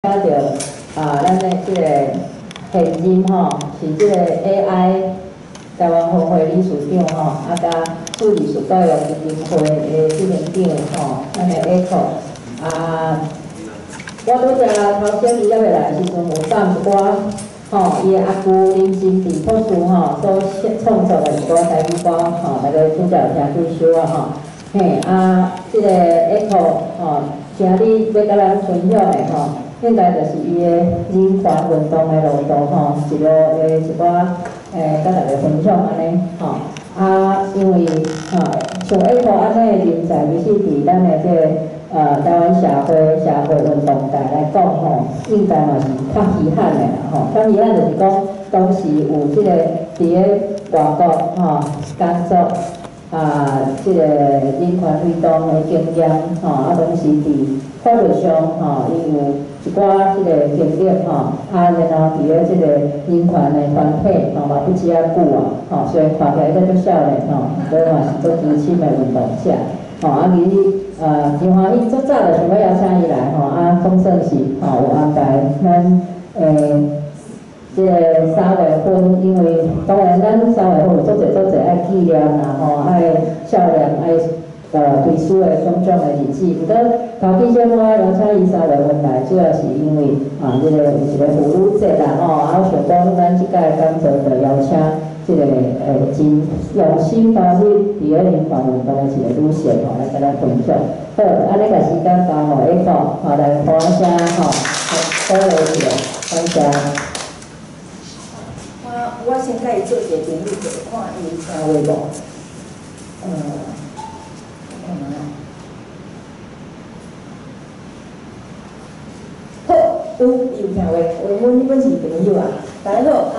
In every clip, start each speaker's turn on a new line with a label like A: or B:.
A: 請著啊，咱的這個現任吼是這個 AI 台灣分會理事長吼，啊，佮數字藝術教育基金會的執行長吼，咱的 Echo 啊，我拄才頭先伊猶未來的時陣，有放一寡吼，伊的阿舅林金娣博士吼所創作的一寡台語歌吼，大家拄才有聽幾首啊吼，嘿啊，這個 Echo 吼，今日欲佮咱分享的吼，應該就是伊的人權運動的路途吼，一路的一寡共大家分享按呢吼。啊，因為吼，像 Echo 按呢的人才，其實佇咱的這個台灣社會運動界來講吼，應該嘛是較稀罕的啦吼。較稀罕就是講，當時有這個佇咧外國吼工作啊，這個人權運動的經驗吼，啊，同時佇法律上吼，伊有一寡這個經歷吼，啊，然後佇咧這個人權的團體吼嘛不止遐久啊，吼，雖然看起來閣足少年吼，毋過嘛是足資深的運動者，吼，啊，其實真歡喜，足早就想欲邀請伊來吼，啊，總算是吼有安排咱這個3月份，因為當然咱三月份有足濟足濟愛紀念啦吼，愛少年愛追思的種種的日子。毋過頭幾先我邀請伊三月份來，主要是因為啊，這個有一個婦女節啦吼，啊，我想講咱這屆講座就邀請這個真用心投入佇咧人權運動的一個女性吼，來共咱分享。好，按呢共時間交予 Echo，吼來歡聲吼，鼓勵一下，感謝。
B: 我先共伊做一個朋友，看伊有聽話無？看覓啊？好，有，伊有聽話。阮阮是朋友啊。大家好，啊，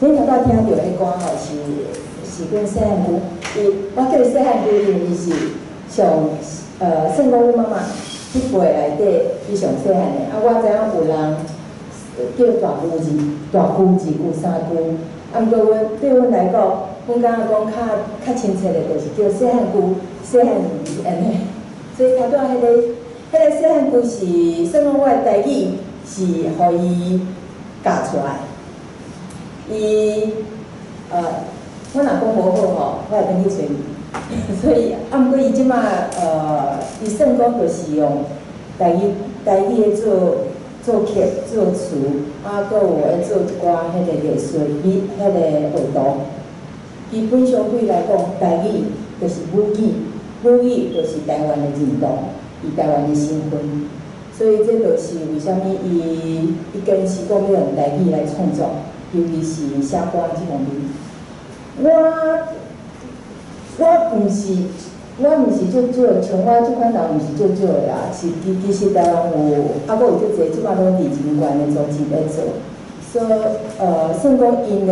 B: 恁頭拄聽著彼歌吼，是阮細漢姑，伊我叫伊細漢姑，因為伊是上算講阮媽媽彼輩內底，伊上細漢的。啊，我知影有人叫大姑二、大姑二姑、三姑，啊，毋過阮對阮來講，阮感覺講較親切的，就是叫細漢姑、細漢兒按呢。所以頭拄仔彼個細漢姑是算講我的台語是予伊教出來。伊我若講無好吼，我會轉去揣伊。所以啊，毋過伊這馬伊算講就是用台語咧做曲、做詞，啊，閣有咧做一寡彼個藝術、彼彼個畫圖。基本上對伊來講，台語就是母語，母語就是台灣的認同，伊台灣的身份。所以這就是為啥物伊堅持講欲用台語來創作，尤其是寫歌這方面。我毋是足少的，像我這款人毋是足少的啦，是其實台灣有，啊，閣有足濟，這擺攏佇人權的組織咧做，所以算講𪜶呢，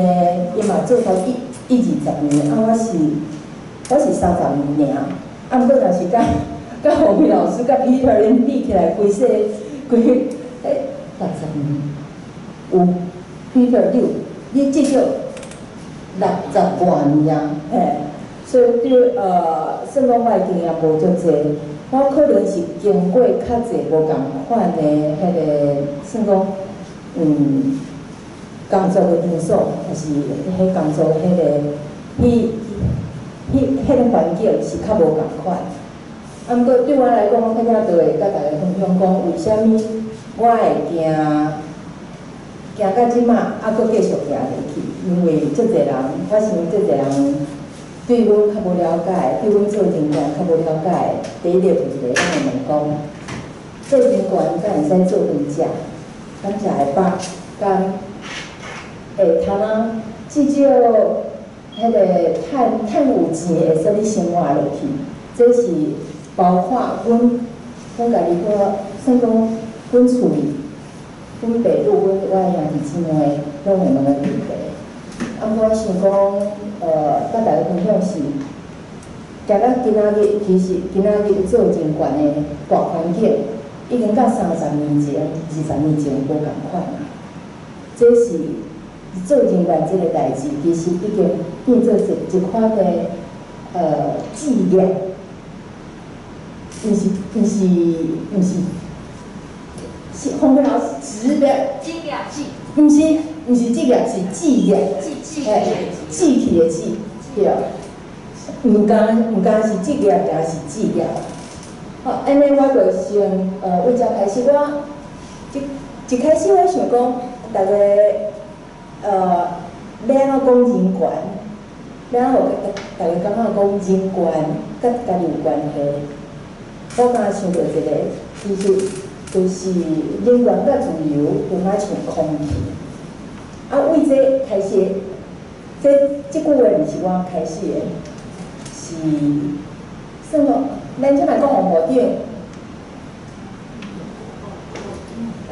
B: 伊嘛做頭一二十年，啊，我是30年爾，啊，毋過若是佮洪明老師、佮 Peter 𪜶比起來，規世規60年，有 Peter 你至少60外年啊，嘿。所以對算講我的經驗無足濟，我可能是經過較濟無仝款的彼個，算講工作的場所，抑是彼工作彼個，彼彼彼個環境是較無仝款。啊，毋過對我來講，我較正就會佮大家分享講，為啥物我會行行到這馬，啊，閣繼續行落去？因為足濟人，我想足濟人對阮較無了解，對阮做人權較無了解。第一個問題，咱會問講，做人權敢會使做飯食？敢食會飽？敢會通啊？至少彼個趁有錢會使咧生活落去。這是包括阮家己個，算講阮厝裡，阮爸母、阮我的兄弟姊妹，攏會問個問題。啊，我想講，佮大家分享是，行到今仔日，其實今仔日做人權的大環境，已經佮30年前、20年前無仝款啊。這是做人權這個代誌，其實已經變做一款的志業，毋是是洪培老師直的，毋是毋是職業，是志業，嘿，志氣的志，對。毋敢是職業，也是志業。好，按呢我就先為遮開始，我一一開始我想講，逐家欲按怎講人權，欲按怎予逐家感覺講人權佮家己有關係？我敢想著一個，其實就是人權佮自由，就若像空氣。啊，為這開始，這這句話毋是我開始的，是算講，咱這擺講王部長，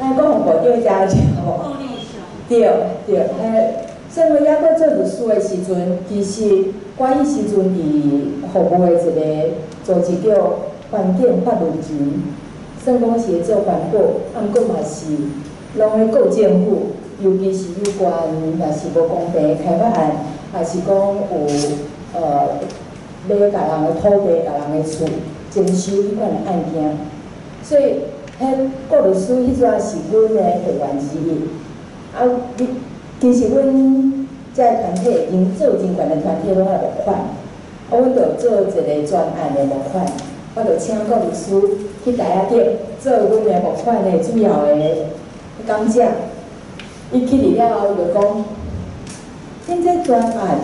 B: 咱講王部長遮爾無？對對，嘿，算講猶閣做律師的時陣，其實我彼時陣佇服務的一個組織叫環境法律人，算講是咧做環保，啊，毋過嘛是攏咧告政府，尤其是有關若是無公平的開發案，抑是講有欲共人的土地、共人的厝徵收彼款的案件，所以彼顧律師彼陣是阮的會員之一。啊，你其實阮這个團體已經做人權的團體攏愛募款，啊，阮就做一個專案的募款，我就請顧律師去台仔頂做阮的募款的主要的講者。伊去佇了後，伊就講：恁這專案，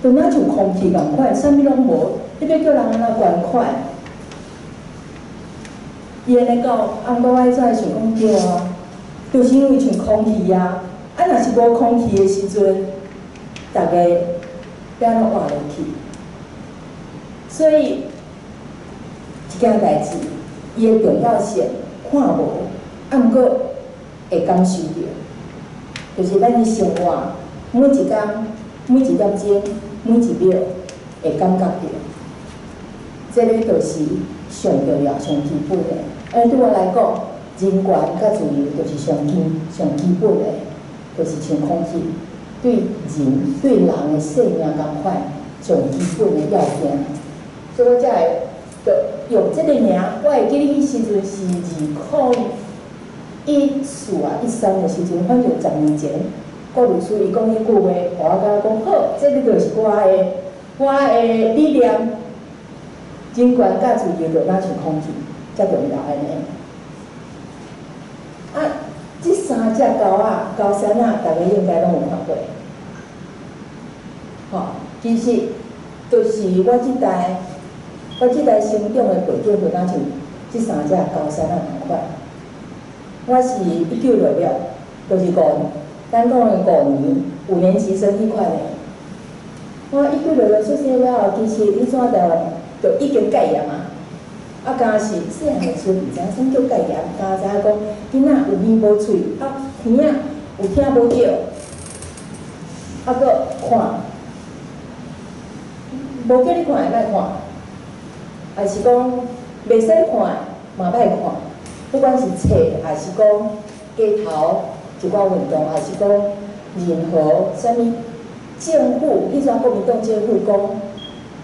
B: 就若像空氣仝款，啥物攏無，你欲叫人按怎捐款？伊按呢講，啊，毋過我彼陣想講對啊，就是因為像空氣啊，啊，若是無空氣的時陣，逐家欲按怎活落去？所以，這件代誌，伊的重要性看無，啊，毋過會感受著，就是咱佇生活每一工、每一點鐘、每一秒會感覺著，這個就是上重要、上基本的。因為對我來講，人權佮自由就是上基、上基本的，就是像空氣，對人、對人的生命仝款上基本的要件。所以我才會就用這個名。我會記得彼時陣是2014啊，13的時陣，反正10年前，顧律師伊講彼句話，予我感覺講好，這个就是我的理念。人權佮自由就若像空氣，遮重要按呢。啊，這三隻猴仔、高山仔，逐家應該攏有看過。吼，其實就是我這代成長的背景，就若像這三隻高山仔仝款。我是1966，就是五，咱講的五年，五年級生彼款的。我1966出生了後，其實彼陣台灣就已經戒嚴啊。啊，敢是細漢的時陣，毋知影啥物叫戒嚴，敢知影講囡仔有耳無喙，啊耳仔有聽無著，啊閣看，無叫你看的莫看，抑是講袂使看的嘛莫看。不管是冊，抑是講街頭一寡運動，抑是講任何啥物政府，彼陣國民黨政府講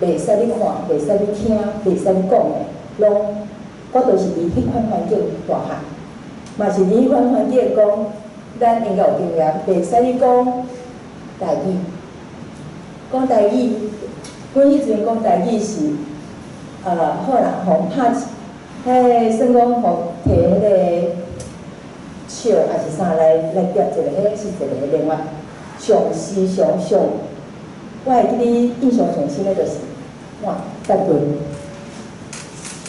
B: 袂使你看，袂使你聽，袂使你講的，攏我都是佇彼款環境大漢，嘛是佇彼款環境講，咱應該有經驗，袂使你講台語，講台語，阮彼陣講台語是，好啦，予拍，彼算講予提彼個笑，抑是啥來疊一個，彼是一個另外上時常上，我會記得印象上深的就是，哇，結棍，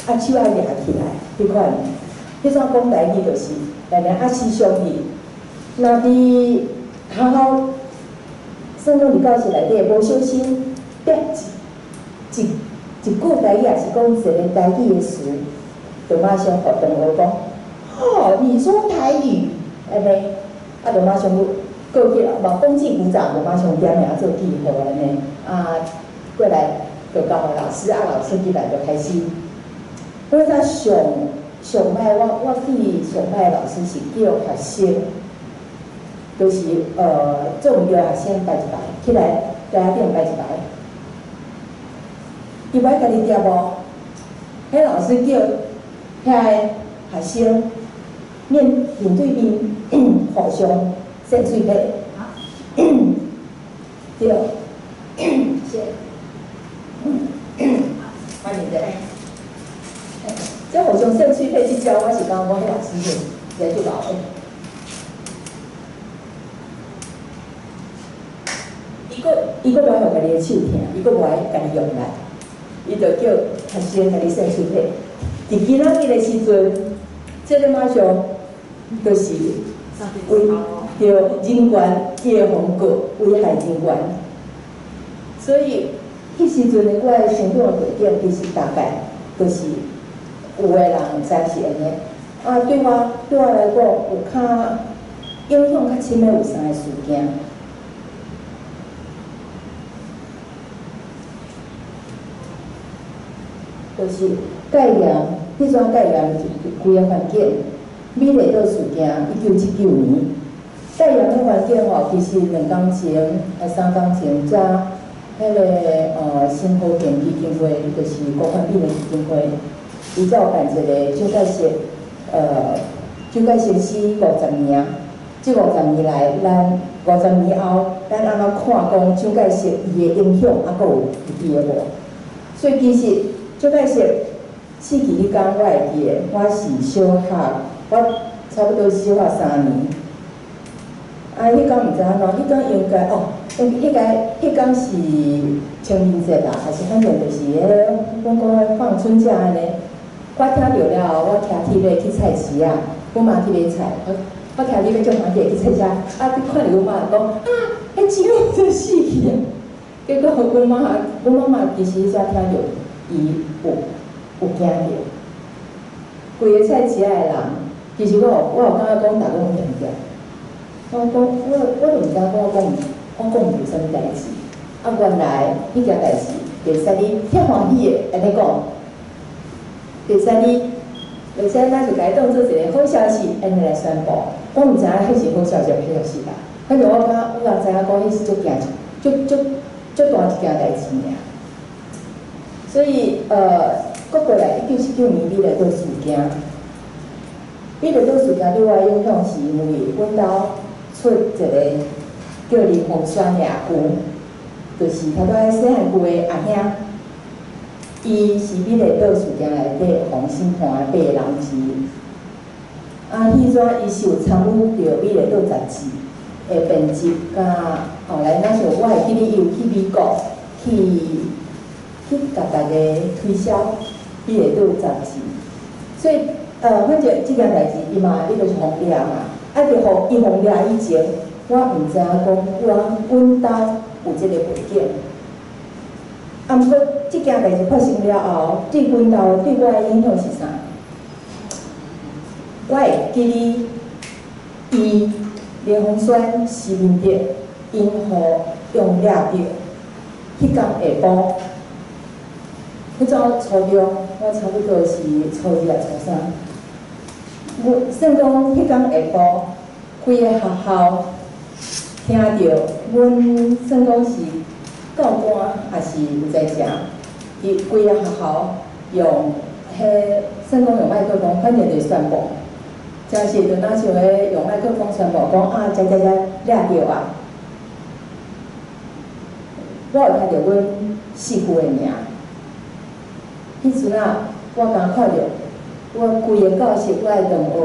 B: 啊手愛舉起來，彼款，彼陣講台語就是，定定啊時常佇，若佇學校，算講佇教室內底無小心疊一句台語，抑是講一个台語的詞，就馬上予同學講，哦，你說台語，按呢，啊，就馬上過去了，嘛風紀股長就馬上點名做記號按呢，啊，過來就交予老師，啊，老師進來就開始。我早上上擺，我記上擺老師是叫學生，就是總叫學生排一排起來，台仔頂排一排。伊欲家己疊無？彼老師叫遐个學生面面對面互相搧喙䫌，對，是，歡迎的。這互相搧喙䫌這招，我是感覺講，彼老師實在足𠢕的。伊閣無愛予家己的手疼，伊閣無愛家己用力，伊就叫學生共你搧喙䫌。佇今仔日的時陣，這个馬上就是危對人權，伊會予告危害人權。所以，彼時陣的我的成長的背景，其實大概就是有的人毋知是按呢。啊，對我來講，有較影響較深的有三个事件。就是戒嚴，彼陣戒嚴規個環境，美麗島事件，1979年，戒嚴的環境吼，其實2工前、3工前，才彼个新和平基金會，就是郭寬敏的基金會，伊才有辦一個蔣介石，蔣介石死50年，這50年來，咱50年後，咱按怎看講蔣介石伊的影響猶閣有佇咧無？所以其實蔣介石死去彼工，我會記得，我是小學，我差不多小學3年。啊，彼工毋知按怎，彼工應該哦，彼工是清明節啦，還是反正就是彼个，阮講放春假按呢。我聽著了後，我騎鐵馬去菜市仔，阮媽去買菜，我騎鐵馬足歡喜去菜市仔，啊，看著阮媽就講啊，彼姊妹就死去啊！結果阮媽，阮媽媽其實彼陣聽著，伊有驚著。規个菜市仔的人，其實我有感覺講，逐家攏驚驚。我講，我都毋知影講我講毋著啥物代誌。啊，原來彼件代誌袂使你遐歡喜的按呢講，袂使咱就共伊當做一个好消息，按呢來宣布。我毋知影彼是好消息，歹消息啦。反正我感覺，我也知影講，彼是足驚，足足足大一件代誌爾。所以，閣過來1979年美麗島事件，美麗島事件對我的影響是因為阮兜出一個叫林鴻宣的阿舅，就是頭拄仔細漢舅的阿兄，伊是美麗島事件內底予審判的八個人之一。啊，彼陣伊是有參與著美麗島雜誌的編輯，佮後來若像我會記得伊有去美國去共大家推銷美麗島雜誌，所以反正這件代誌伊嘛伊就是予掠嘛。啊！佇予伊予掠以前，我毋知影講阮兜有這個背景。啊，毋過這件代誌發生了後，對阮兜對我的影響是啥？我會記得伊林鴻宣、施明德，𪜶予用掠著，彼工下晡，彼陣初中，我差不多是初二抑初三。我算講，彼工下晡，規个學校聽著阮算講是教官，抑是有在遮，伊規个學校用彼算講用麥克風，反正就是宣布，真是就若像彼用麥克風宣布講啊，遮遮遮掠著啊！我有聽著阮四舅的名，彼陣啊，我剛看著。我規个教室，我的同學，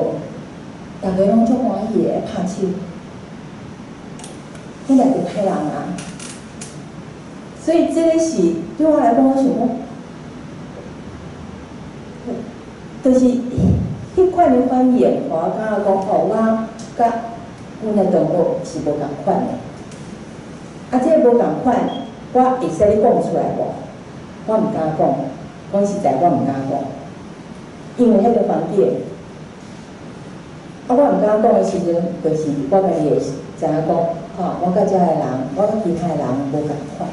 B: 逐家攏足歡喜的拍手，彼掠著歹人啊！所以這个是對我來講，我想講，就是彼款的反應，予我感覺講，哦，我佮阮的同學是無仝款的。啊，這個無仝款，我會使你講出來無？我毋敢講，講實在，我毋敢講。因為彼個環境，啊，我毋敢講的時陣，就是我家己會知影講，吼，我佮遮的人，我佮其他的人無仝款。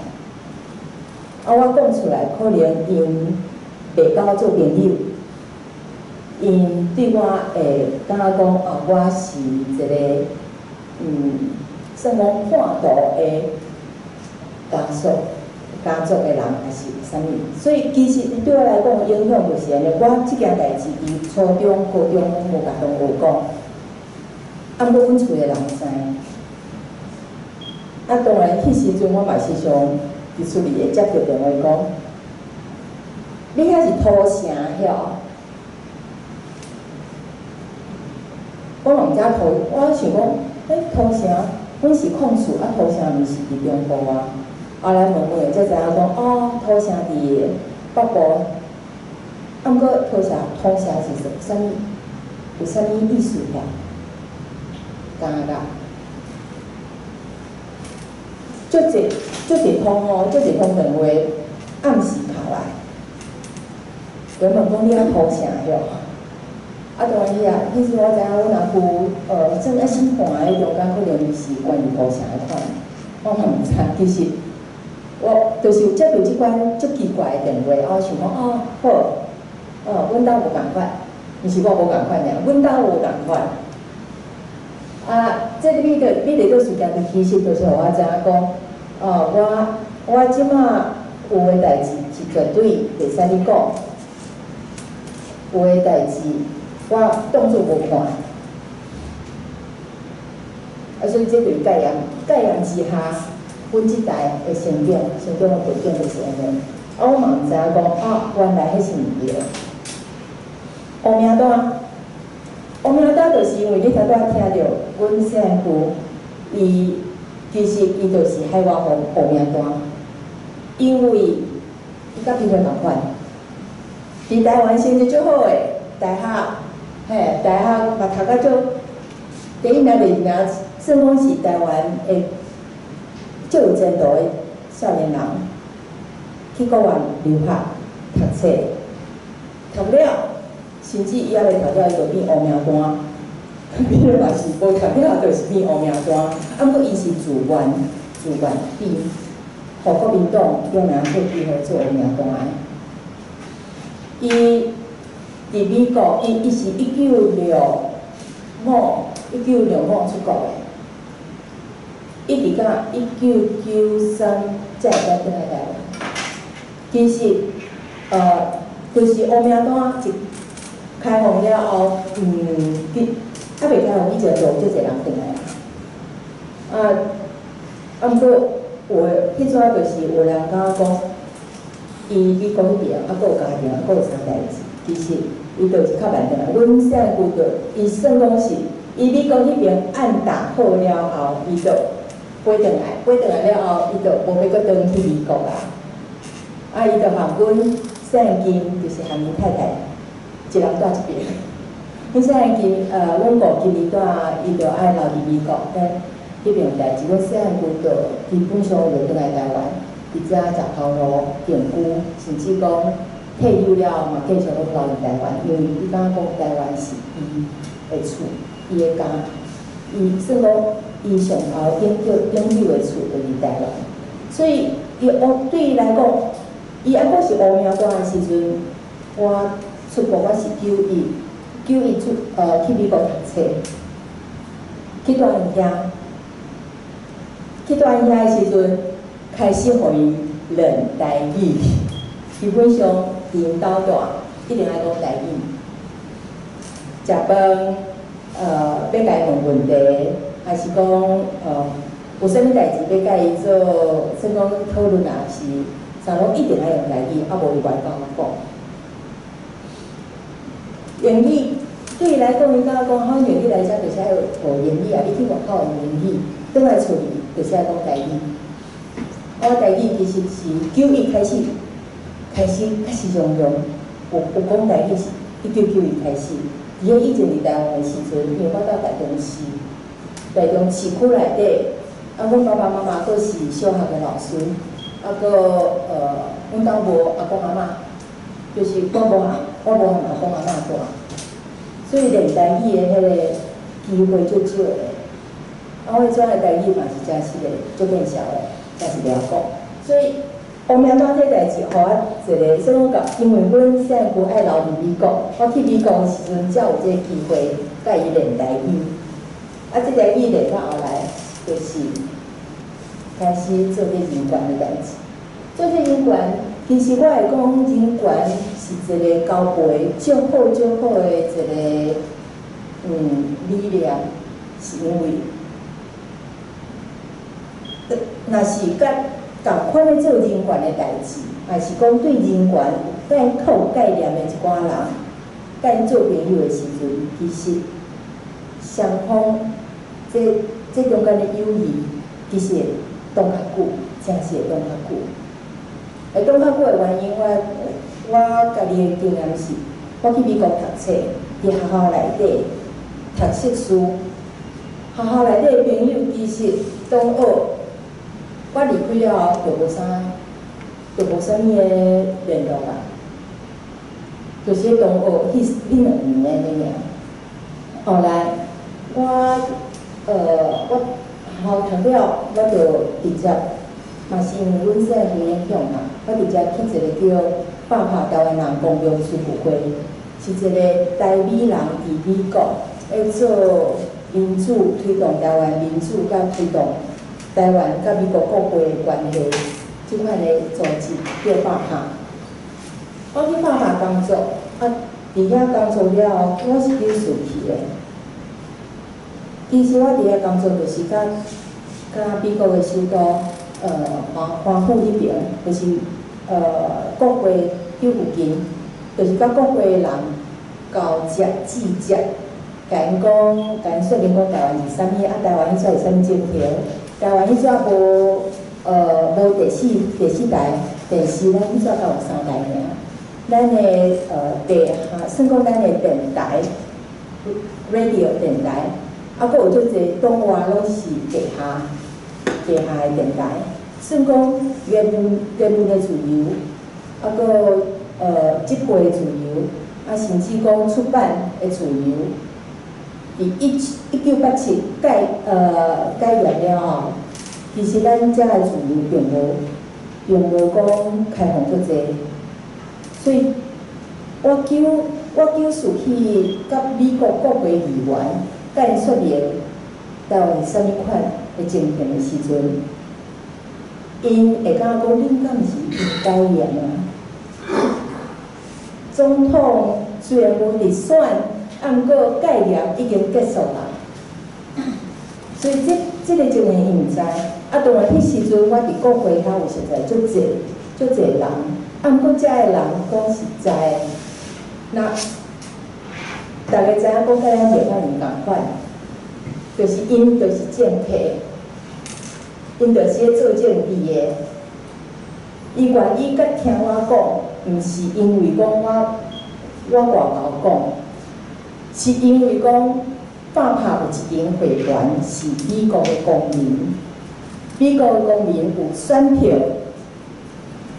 B: 啊，我講出來，可能𪜶袂佮我做朋友，𪜶對我會感覺講，啊，我是一個，算講叛徒的家屬，家族的人，還是啥物？所以其實對我來講，影響就是按呢。我這件代誌佇初中、高中攏無共同學講，啊，毋過阮厝的人知。啊，當然，彼時陣我嘛時常佇厝裡會接著電話講，你遐是土城遐？我嘛毋知土，我想講，欸，土城，阮是礦厝，啊，土城毋是佇中部啊。後來問問，才知影講，哦，土城佇北部。啊，毋過土城，土城是啥物？有啥物意思遐？敢若足濟足濟通哦，足濟通電話，暗時敲來，就問講你遐土城遐？啊，當然遐，其實我知影阮阿舅，算愛姓黃的中間，可能伊是關於土城的款，我嘛毋知。其實我就是有接著這款足奇怪的電話，我想講哦好，哦，阮兜無仝款，毋是我無仝款爾，阮兜無仝款。啊，這個美麗島事件，其實就是予我知影講，哦，我這馬有的代誌是絕對袂使你講，有的代誌我當作無看。啊，所以這就是戒嚴，戒嚴之下，阮這代的成長，成長的背景就是按呢。啊，我嘛毋知影講，啊，原來彼是毋對。烏名單，烏名單就是因為你拄仔聽著，阮細漢舅，伊其實伊就是海外烏名單，因為伊佮平常仝款，佇台灣成績足好的，大學，嘿，大學嘛讀甲足，第一名、第二名，算講是台灣的足有前途的少年人，去國外留學讀冊，讀了。甚至伊猶未讀了，伊就變烏名單。變嘛是無讀了，就是變烏名單。啊，毋過伊是自願，自願變，予國民黨中央設計予做烏名單的。伊佇美國，伊是1965出國的，一直到1993才會閣轉來台灣。其實，就是烏名單一開放了後，猶未開放以前就有足濟人轉來啊。啊，毋過有的，彼陣就是有人感覺講，伊美國彼邊猶閣有家庭，猶閣有啥代誌，其實伊就是較慢轉來。阮細漢舅就，伊算講是，伊美國彼邊案打好了後，伊就飛轉來，飛轉來了後，伊就無欲閣轉去美國啊。啊，伊就和阮細漢金，就是和伊太太。一人蹛這邊，阮細漢金，阮五今年蹛，伊就愛留佇美國，彼邊有代誌。阮細漢舅就基本上就轉來台灣，佇遮食頭路定居，甚至講退休了後嘛，繼續攏留佇台灣，因為伊感覺講台灣是伊的厝，伊的家，伊算講伊上後永久永久的厝就佇台灣，所以伊對伊來講，伊猶閣是烏名單的時陣，我出國我是91，91出去美國讀冊，去蹛𪜶遐，去蹛𪜶遐的時陣，開始予伊練台語。基本上佇𪜶兜蹛，一定愛講台語。食飯，欲共伊問問題，還是講有啥物代誌欲共伊做，算講討論啊，是啥攏一定愛用台語，啊無伊無愛佮我講。英語對伊來講，伊感覺講，好像你來遮就是愛學英語啊，你去外口用英語，轉來厝裡就是愛講台語。我台語其實是91開始，開始較時常用，有講台語是1991開始。佇咧以前佇台灣的時陣，因為我蹛台中市，台中市區內底，啊，阮爸爸媽媽閣是小學的老師，啊，閣阮兜無阿公阿嬤，就是我無和阿公阿嬤蹛，所以練台語的彼個機會足少的。啊，我彼陣的台語嘛是誠實的，足見笑的，真是袂曉講。所以烏名單這代誌，予我一個，所以我甲，因為阮細漢舅愛留佇美國，我去美國的時陣才有這個機會佮伊練台語。啊，這台語練到後來，就是開始做這人權的代誌。做這人權，其實我會講人權是一個交陪足好足好的一個理念，是因為，若是佮仝款咧做人權的代誌，抑是講對人權有較有概念的一寡人，佮𪜶做朋友的時陣，其實雙方這中間的友誼，其實會當較久，真是會當較久。會當較久的原因，我家己的經驗是，我去美國讀冊，佇學校內底讀碩士，學校內底的朋友其實當學，我離開了後就無啥，就無啥物的聯絡啊，就是同學彼2年按呢爾。後來我學校讀了，我就直接，嘛是因為阮細漢影響嘛，我直接去一個叫百拍台灣人公共事務會，是一個台美人佇美國咧做民主，推動台灣民主，佮推動台灣佮美國國會的關係，這款的組織叫百拍。我去百拍工作，啊，佇遐工作了後，我是九四去的。其實我佇遐工作就是佮美國的首都，華府彼爿，就是國會彼附近，就是佮國會的人交接、接接，共𪜶講，共𪜶說明講台灣是啥物，啊，台灣彼陣是啥物情形？台灣彼陣無第四台電視，咱彼陣才有三台爾。咱的地下，算講咱的電台，radio 電台，啊，閣有足濟黨外攏是地下的電台，算講言論的自由，啊，閣集會的自由，啊，甚至講出版的自由。佇1987解嚴了後，其實咱遮的自由並無講開放足濟，所以我九四去佮美國國會議員佮𪜶說明台灣是啥物款的情形的時陣，𪜶會感覺講恁敢毋是已經解嚴啊？總統雖然無佇選，啊，毋過解嚴已經結束啦。所以這個情形伊毋知。啊，當然彼時陣我佇國會遐有實在足濟足濟人，啊，毋過遮的人講實在，若逐家知影講佮咱袂遐爾仝款，就是𪜶就是政客，𪜶就是咧做政治的。伊願意佮聽我講，毋是因為講我偌𠢕講，是因為講百拍有一間會員是美國的公民，美國的公民有選票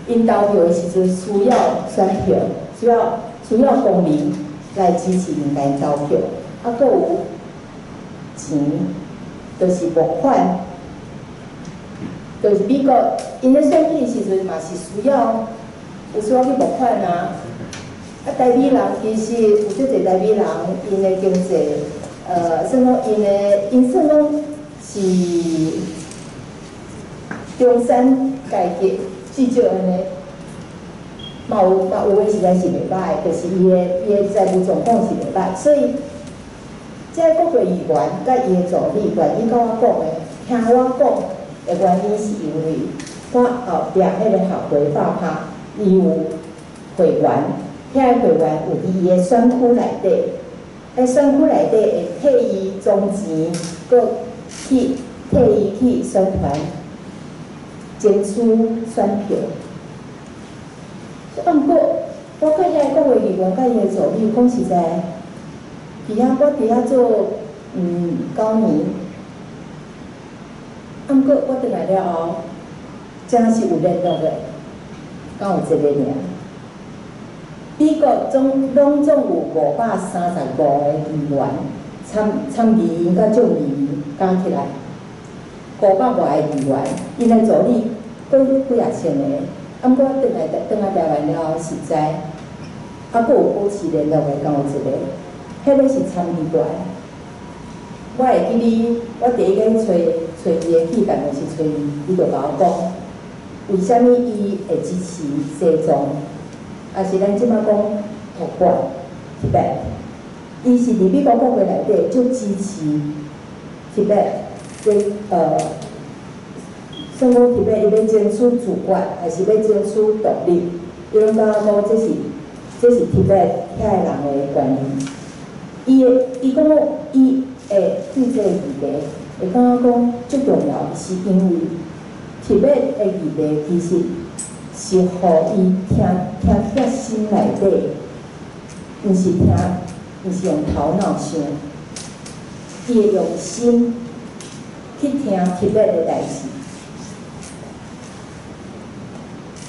B: ，𪜶投票的時陣需要選票，需要公民來支持𪜶來投票，啊，閣有錢，就是募款，就是美國𪜶咧選舉的時陣嘛是有需要去募款啊。啊，台美人其實有足濟台美人，𪜶的經濟，算講𪜶的，𪜶算講是中產階級，至少按呢，嘛有的實在是袂䆀，就是伊的財務狀況是袂䆀，所以，這個國會議員佮伊的助理願意佮我講的，聽我講的原因是因為我後壁彼個學會百拍，伊有會員，遐個會員有佇伊的選區內底，喺選區內底會替伊裝錢，閣去替伊去宣傳，爭取選票。啊，毋過我佮遐個國會議員佮伊的助理講實在，佇遐我佇遐做9年，啊，毋過我轉來了後，真是有聯絡的，敢有一個爾。美國總有535個議員，參議院佮眾議院加起來，500外個議員，𪜶的助理閣幾仔千個。啊，毋過我轉來台灣了後，實在，啊，閣有保持聯絡的，敢有一個，彼個是參議員。我會記得，我第一個去揣伊的去辦公室揣伊，伊就共我講，為啥物伊會支持西藏？抑是咱這擺講托鉢，Tibet，伊是佇美國國會內底足支持 Tibet，算講 Tibet 伊欲爭取自決，還是欲爭取獨立，伊攏感覺講這是 Tibet 遐个人的權利。伊會伊講伊會對這个議題會感覺講足重要，是因為 Tibet 的議題其實是予伊聽聽去心內底，毋是用頭腦想，伊會用心去聽 Tibet 的代誌。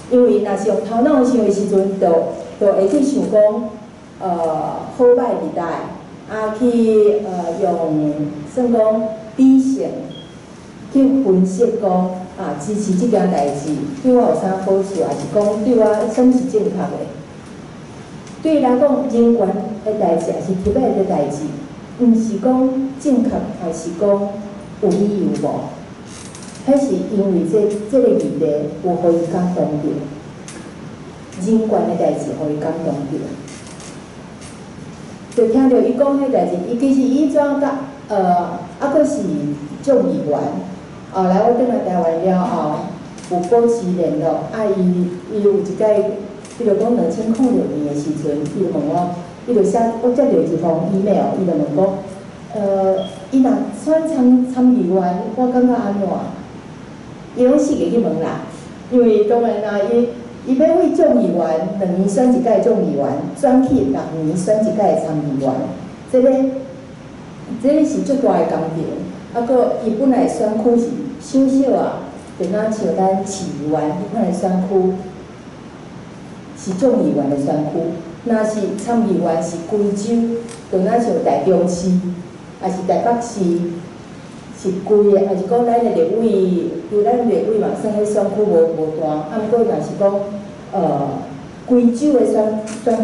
B: 因為若是用頭腦想的時陣，就會去想講，好歹佇佗，啊去用算講理性去分析講，啊支持這件代誌對我有啥好處，抑是講對我啥物是正確的？對伊來講，人權的代誌，抑是 Tibet 的代誌，毋是講正確，抑是講有理由無？彼是因為這個議題有予伊感動著，人權的代誌予伊感動著。就聽著伊講彼代誌，伊其實伊怎佮抑閣是眾議員，後來我轉來台灣了後，有保持聯絡，啊，伊有一擺，比如講2006年的時陣，伊就問我，伊就寫，我接著一封 email，伊就問講，伊若選參議員，我感覺按怎？伊攏四界去問啦，因為當然啦，伊欲為眾議員2年選一屆眾議員，轉去6年選一屆參議員，這個是足大的工程。啊，閣伊本來選區是小小啊，就若像咱市議員彼款的選區，是眾議員的選區。若是參議員是規州，就若像台中市，抑是台北市，是規个，抑是講咱的立委，因為咱立委嘛算彼選區無大，啊，毋過若是講，規州的選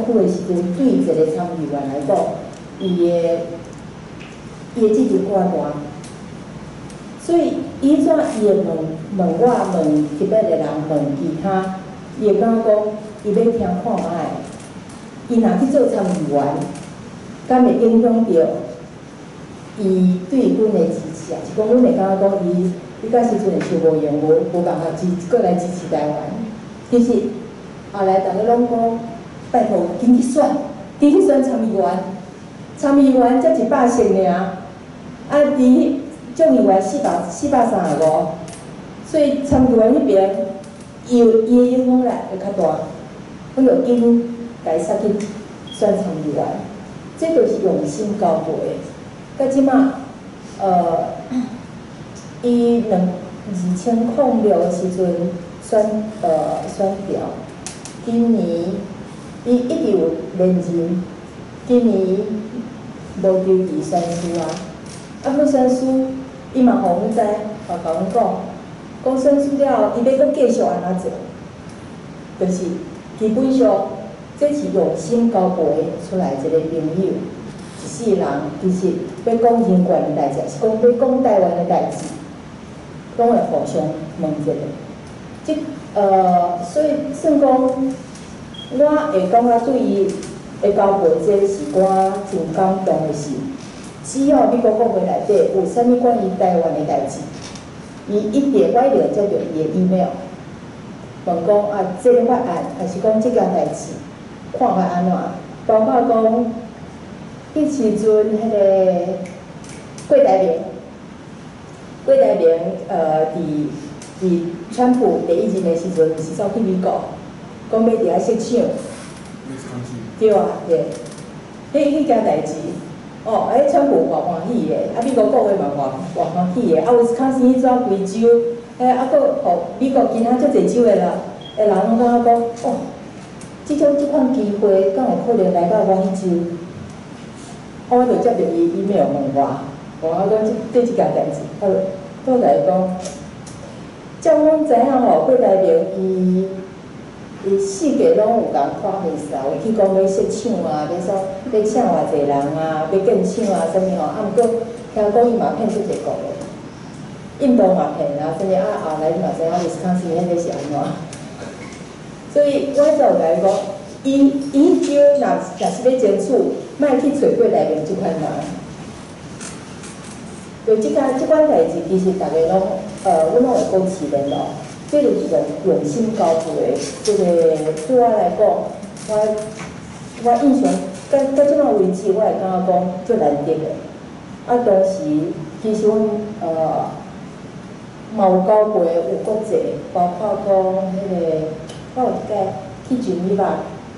B: 區的時陣，對一個參議員來講，伊的責任較大。所以伊怎伊會問問我問特別的人問其他，伊會感覺講，伊欲聽看覓，伊若去做參議員，敢會影響著伊對阮的支持啊？是講阮會感覺講伊，伊到時陣會想無用，無辦法閣來支持台灣。其實後來逐家攏講，拜託緊去選，緊去選參議員，參議員才100席爾，啊，佇眾議員435，所以參議員彼爿，伊的影響力會較大，阮就緊共伊殺去選參議員，這就是用心交陪的。到這馬，伊2006的時陣選調，今年伊一直有連任，今年無求其選輸啊，啊，閣選輸，伊嘛予阮知，嘛共阮講，講選輸了後，伊欲閣繼續按怎做，就是基本上，這是用心交陪出來一個朋友，一世人其實欲講人權的代誌，是講欲講台灣的代誌，攏會互相問一下。這所以算講，我會感覺對伊的交陪，這是我真感動的事。只要美國國會內底有啥物關於台灣的代誌，伊一定我一定接著伊的 email，問講啊，這個法案，抑是講這件代誌，看法按怎？包括講，彼時陣彼個郭台銘，郭台銘佇川普第一任的時陣，毋是走去美國，講欲佇遐設廠。對啊，對。彼件代誌，哦，彼川普偌歡喜的，啊，美國國會嘛偌歡喜的，啊，威斯康星彼陣規州，啊，閣予美國其他足濟州的人攏感覺講，哦，這款機會，敢有可能來到我彼州？啊，我就接著伊 email 問我，我講這件代誌，啊，我共伊講，照阮知影吼，郭台銘伊四界攏有共看電視啊，有去講欲設廠啊，欲啥欲請偌濟人啊，欲建廠啊，啥物吼，啊，毋過聽講伊嘛騙足濟國的。印度嘛騙啊，啥物啊，後來你嘛知影威斯康星彼個是按怎。所以我就共伊講，伊伊彼招若是欲爭取，莫去揣過內面這款人。就這個這款代誌，其實逐家攏，阮攏會保持聯絡。這就是用心交陪的，這個對我來講，我印象到這擺為止，我會感覺講足難得的。啊，當時其實阮嘛有交陪有國際，包括講彼個，我有一擺去日內瓦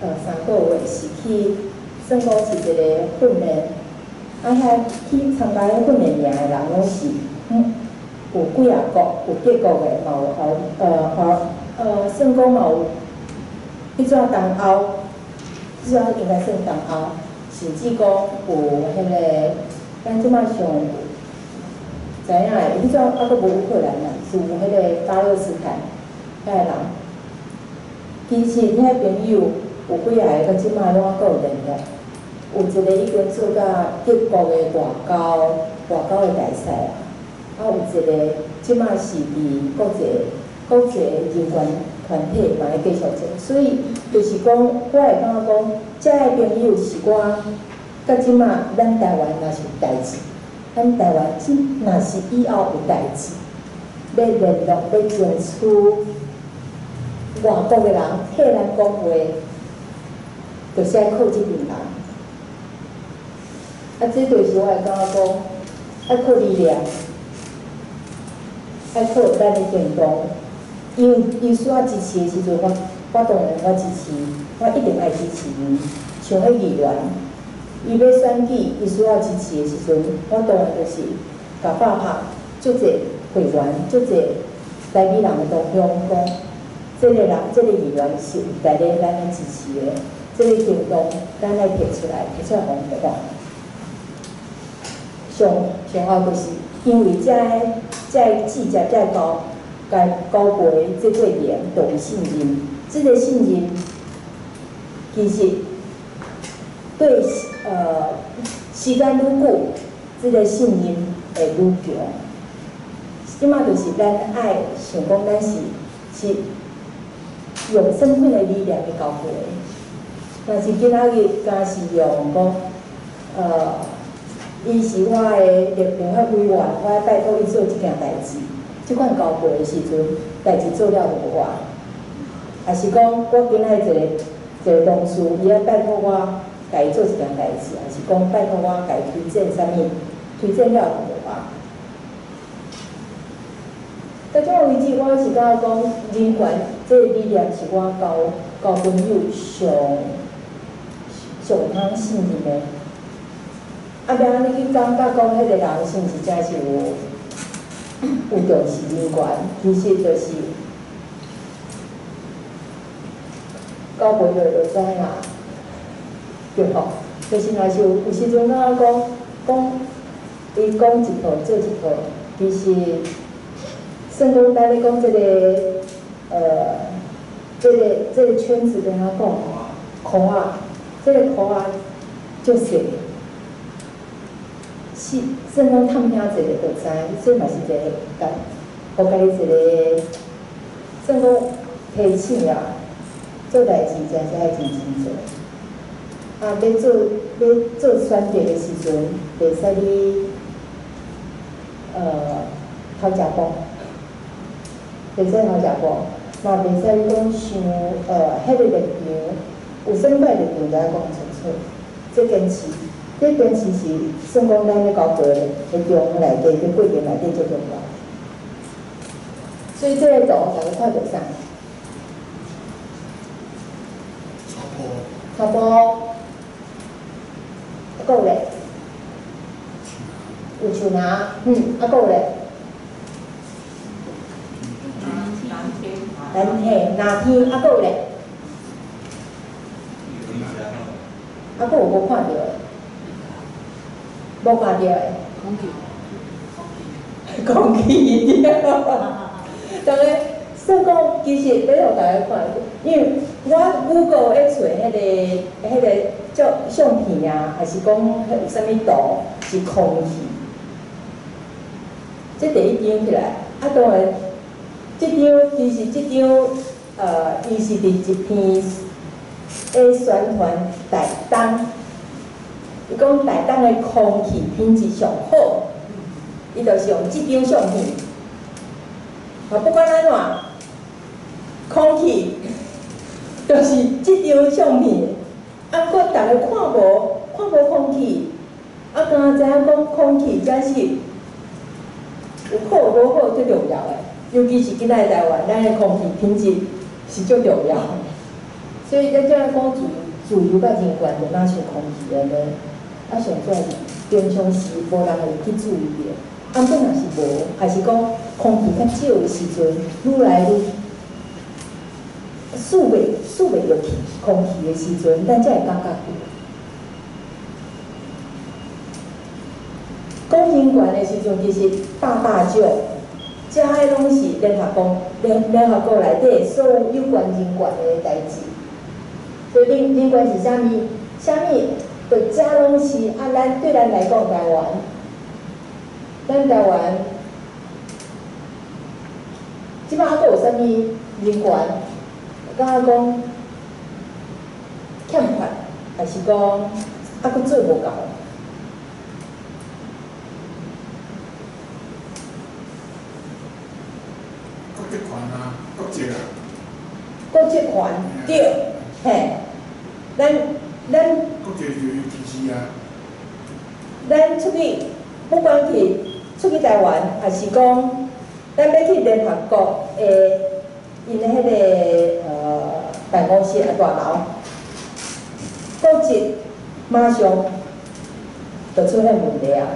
B: ，3個月是去算講是一個訓練，啊，遐去參加彼訓練營的人攏是，有幾仔國，有德國的，嘛有後後算講嘛有，彼陣東歐，彼陣應該算東歐，甚至講有彼個，咱這擺上知影的，彼陣猶閣無烏克蘭啦，是有彼個巴勒斯坦遐个人。其實遐朋友有幾仔个，到這擺攏猶閣有聯絡。有一個已經做甲德國的外交的大使啊，啊有一個這擺是佇國際人權團體嘛咧繼續做，所以就是講，我會感覺講，這个朋友是我到這擺咱台灣若是有代誌，咱台灣若是以後有代誌，欲聯絡欲爭取外國的人替咱講話，就是愛靠這群人。啊，這就是我會感覺講，愛靠理念，愛靠咱的行動。因為伊需要支持的時陣，我當然我支持，我一定愛支持伊。像彼議員，伊欲選舉，伊需要支持的時陣，我當然就是共拍拍，足濟會員，足濟台美人的同鄉講，這個人，這個議員是有值得咱來支持的，這個行動咱愛提出來，提出來予𪜶看。上上後就是因為這个記者、這个交陪這過程就有信任，這個信任其實對時間愈久，這個信任會愈強。這擺就是咱愛想講，咱是用啥物的理念去交陪，但是今仔日敢是用講，伊是我的立法委員，我愛拜託伊做這件代誌。這款交陪的時陣，代誌做了就無啊。抑是講，我今仔日一個同事，伊愛拜託我共伊做一件代誌，抑是講拜託我共伊推薦啥物，推薦了就無啊。到這為止，我是感覺講，人權這個理念是我交朋友上上會通信任的。啊，欲按呢去感覺講，彼個人是毋是真是有重視人權？其實就是交朋友就知啦，對無？就是若是有時陣感覺講講，伊講一套做一套，其實算講咱咧講這個圈子欲按怎講？箍仔，這個箍仔足細。是，算講探聽一個就知，這嘛是一個共，予家己一個算講提醒啦。做代誌真是愛認真做。啊，欲做選擇的時陣，袂使你偷食步，袂使偷食步，嘛袂使你講傷彼個立場，有啥物款立場，就愛講清楚。這堅持，這堅持是算講咱咧交陪的中內底，這過程內底足重要。所以這個圖大家看著啥？
C: 草坡。
B: 草坡。啊，閣有咧？有樹林，啊，閣有咧？藍天，藍天，啊，閣有咧？啊，閣有無看著的？無看著的。
A: 空氣。
B: 空氣對。當然，算講其實欲予大家看，因為我 Google 咧揣彼個照相片啊，還是講彼有啥物圖是空氣。這第一張起來，啊當然，這張其實這張，伊是佇一篇的宣傳台東，伊講台東的空氣品質上好，伊就是用這張相片。啊，不管按怎，空氣就是這張相片。啊，毋過逐家看無空氣，啊，敢知影講空氣才是有好無好最重要的，尤其是今仔台灣，咱的空氣品質是足重要的。所以咱這樣講自由佮人權，就若像空氣按呢。啊，上主要是平常時無人會去注意著。啊，毋過若是無，還是講空氣較少的時陣，愈來愈吸袂著氣空氣的時陣，咱才會感覺著。講人權的時陣，其實百百種，遮彼攏是聯合國內底所有有關人權的代誌。所以人權是啥物？啥物？就遮攏是啊！咱對咱來講，台灣，咱台灣，這擺還閣有啥物人權？感覺講欠缺，還是講還閣做無夠？
C: 國籍權啊，國籍啊。
B: 國籍權對，嘿，咱。
C: 國籍就有歧視啊。
B: 咱出去，不管去出去台灣，還是講咱欲去聯合國的𪜶的彼個辦公室啊大樓，國籍馬上就出現問題啊！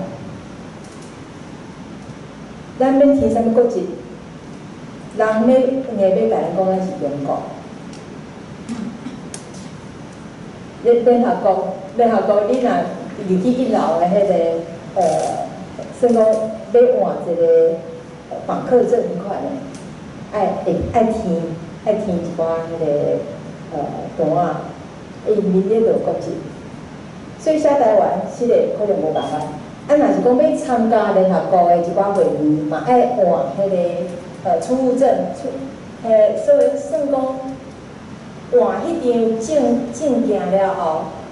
B: 咱欲提啥物國籍？人欲硬欲共咱講咱是中國。聯合國，你若入去一樓的彼個算講欲換一個訪客證彼款的，愛填一寡彼個單仔，伊面咧就有國籍。所以寫台灣，實在可能無仝款。啊，若是講欲參加聯合國的一寡會議，嘛愛換彼個出入證，所以算講換彼張證件了後，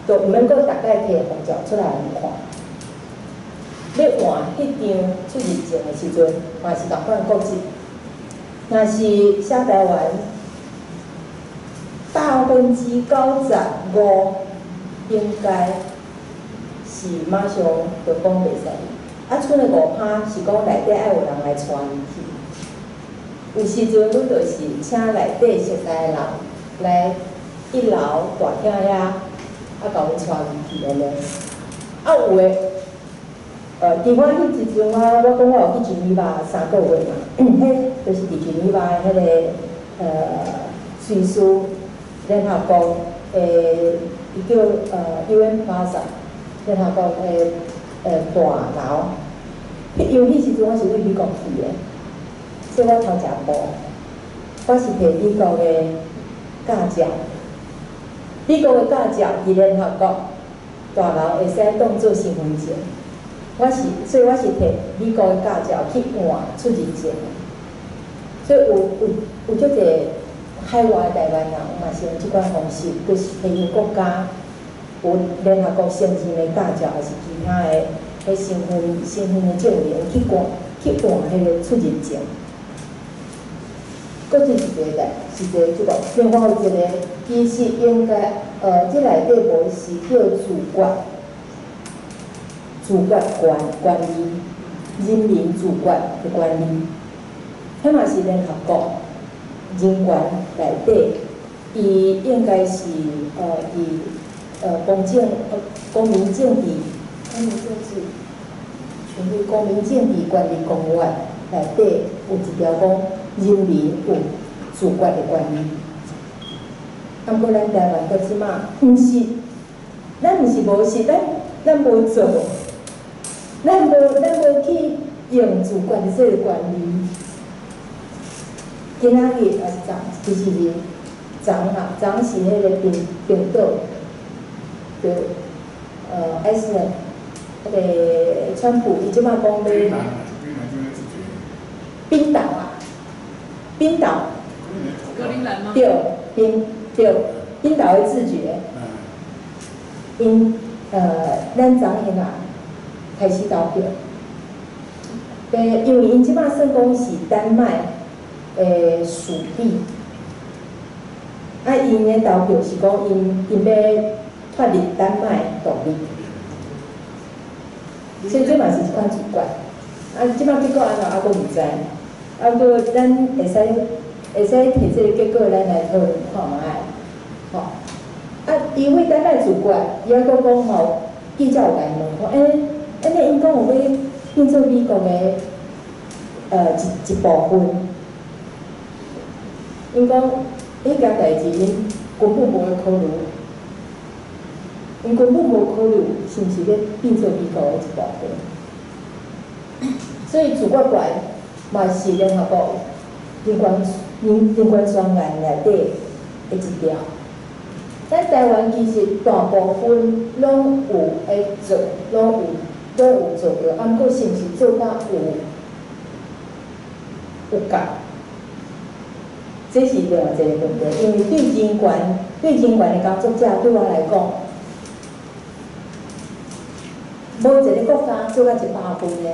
B: 就毋免閣逐擺提護照出來予𪜶看。欲換彼張出入證的時陣，嘛是仝款國籍。若是寫台灣，95%應該是馬上就講袂使。啊，賰的5%是講內底愛有人來帶伊去。有時陣，阮就是請內底熟似的人來一樓大廳遐，啊，共阮帶入去按呢。啊，有的，佇我彼一陣，我講我有去日內瓦3個月嘛，彼就是佇日內瓦的彼個瑞士聯合國的，伊叫UN Plaza，聯合國的大樓。因為彼時陣我是對美國去的，所以我頭食步，我是提美國的駕照，美國的駕照佇聯合國大樓會使當做身份證。所以我是提美國的駕照去換出入證。所以有足濟海外的台灣人嘛是用這款方式，就是提𪜶國家有聯合國承認的駕照，還是其他的彼身份的證明去換彼個出入證。國籍是一個代，是一個這個。另外有一個，其實應該，這內底無是叫自決權利，人民自決的權利，彼嘛是聯合國人權內底，伊應該是佇公民政治權利公約內底有一條講。人民有自決的權利，啊，毋過咱台灣到這馬，毋是，咱毋是無是，咱無做，咱無去用自決的這個權利。今仔日也是昨，其實是昨啦，昨是彼個冰島，就愛斯蘭，彼個川普伊這馬講欲。冰島啊，冰島。
D: 格陵蘭嗎？
B: 對，對，冰島的自決。𪜶咱昨昏啊開始投票，因為𪜶這擺算講是丹麥的屬地，啊，𪜶的投票是講𪜶欲脫離丹麥獨立，所以這嘛是一款自決。啊，這擺結果按怎猶閣毋知，啊，毋過咱會使提這個結果，咱來討論看覓，吼。啊，伊為丹麥自決，伊猶閣講吼，記者有共伊問講，欸，按呢𪜶講有欲變做美國的一部分，𪜶講彼件代誌𪜶根本無咧考慮，𪜶根本無考慮是毋是欲變做美國的一部分。所以自決權嘛是聯合國人權宣言內底的一條。咱台灣其實大部分攏有咧做，攏有做著，啊，毋過是毋是做甲有夠？這是另外一個問題，因為對人權的工作者對我來講，無一個國家做到100分的，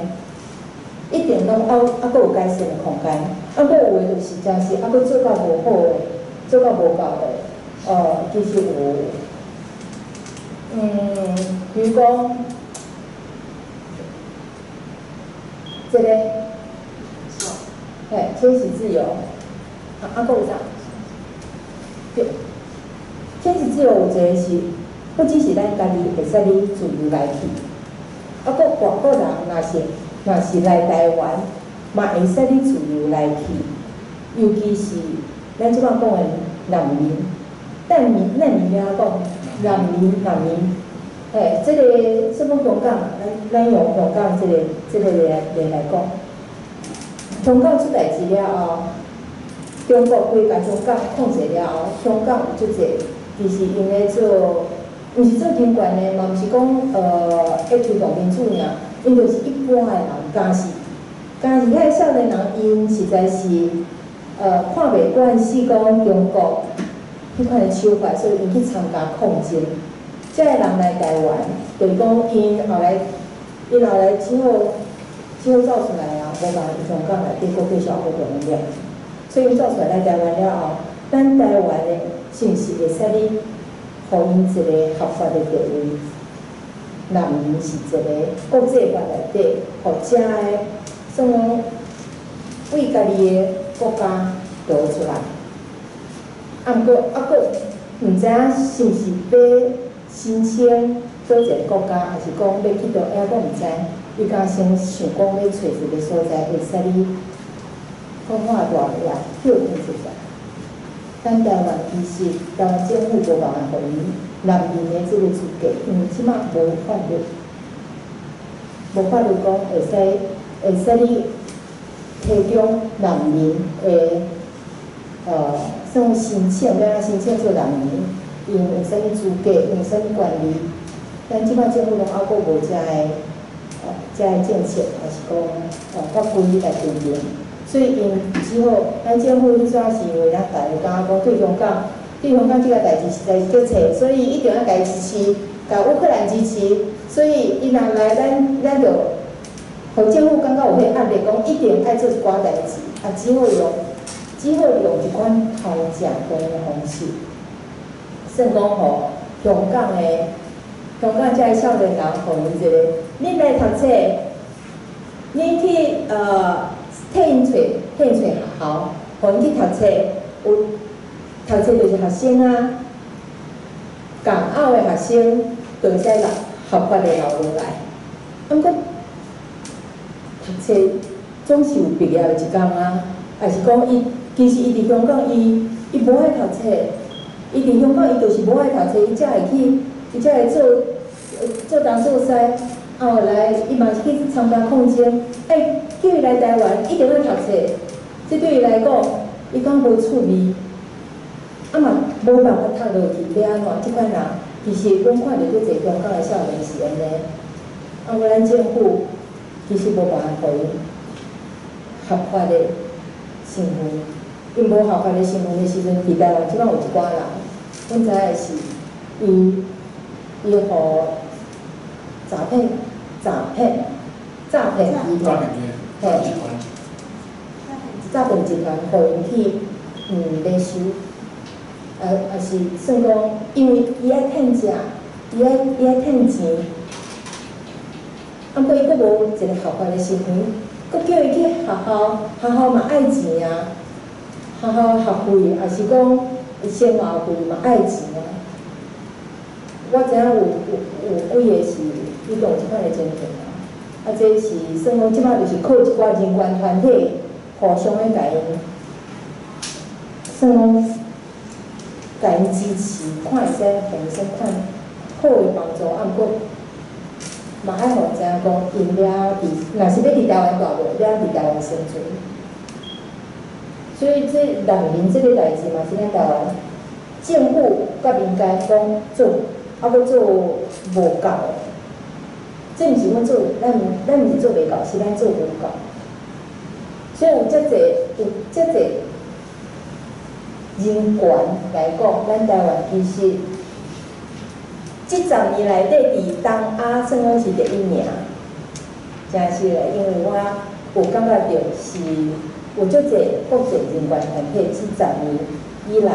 B: 一定攏猶閣有改善的空間。啊，閣有的就是真是猶閣做甲無好的，做甲無夠的，其實有，比如講，這個，嘿，遷徙自由，啊，閣有啥？對，遷徙自由有一個是，不只是咱家己會使你自由來去，啊，閣外國人若是來台灣，嘛會使你自由來去，尤其是咱這擺講的難民，難民欲按怎講？難民，嘿，這個算講香港，咱用香港這個例來講，香港出代誌了後，中國規共香港控制了後，香港有足濟，其實𪜶咧做，毋是做人權的，嘛毋是講欲推動民主爾，𪜶就是一般的人，敢是遐少年人，𪜶實在是看袂慣，是講中國彼款的手法，所以𪜶去參加抗爭。這个人來台灣，就是講𪜶後來只好走出來啊，無共伊香港內底閣繼續閣共𪜶掠。所以𪜶走出來來台灣了後，咱台灣的是毋是會使你予𪜶一個合法的地位？難民是一個國際法內底，予遮个算講為家己的國家逃出來。啊，毋過猶閣毋知影是毋是欲申請佗一個國家，抑是講欲去佗，猶閣毋知。伊敢先想講欲揣一個所在會使你好好蹛落來，歇睏一下。咱台灣其實台灣政府無辦法予𪜶難民的這個資格，因為這擺無法律，無法律講會使你提供難民的，算申請，欲按怎申請做難民，𪜶有啥物資格，𪜶有啥物權利？咱這擺政府攏猶閣無遮个政策，抑是講法規來規定，所以𪜶只好，咱政府彼陣是因為咱大家感覺講對香港這個代誌實在是足濟，所以一定愛共伊支持，共烏克蘭支持，所以伊若來咱就，予政府感覺有彼壓力，講一定愛做一寡代誌，啊，只好用一款偷食飯的方式，算講予香港遮个少年人，予𪜶一個，恁來讀冊，恁去替𪜶揣學校，予𪜶去讀冊，有讀冊就是學生啊，港澳的學生就會使留合法的留落來。啊，毋過讀冊總是有畢業的一工啊，抑是講伊其實伊佇香港伊無愛讀冊，伊佇香港伊就是無愛讀冊，伊才會做東做西，啊後來伊嘛是去參加抗爭，欸，叫伊來台灣一定愛讀冊，這對伊來講，伊講無趣味，啊嘛無辦法讀落去，欲按怎？這款人其實阮看著足濟香港的少年是按呢，啊，無咱政府其實無辦法予𪜶 合法的身份，𪜶無合法的身份的時陣，佇台灣這擺有一寡人，阮知影的是，伊予詐騙集團，嘿，詐騙集團，予𪜶去買收，啊是算講，因為伊愛趁食，伊愛趁錢，啊，毋過伊閣無一個合法的身份，閣叫伊去學校，學校嘛愛錢啊，學校學費，抑是講生活費嘛愛錢啊。我知影有幾個是伊有這款的情形啊，啊，這是算講這擺就是靠一寡人權團體互相咧共𪜶，算講共𪜶支持，看會使予𪜶啥款好的幫助，啊，毋過嘛愛予𪜶知影講，𪜶欲佇若是欲佇台灣蹛無，欲佇台灣生存。所以這難民這个代誌嘛是咱台灣政府佮民間講做，猶閣做無夠。這毋是阮做，咱毋是做袂夠，是咱做無夠。所以有遮濟人權來講，咱台灣其實這十年內底佇東亞算講是第一名，誠實的，因為我有感覺著是有足濟國際人權團體，這十年以來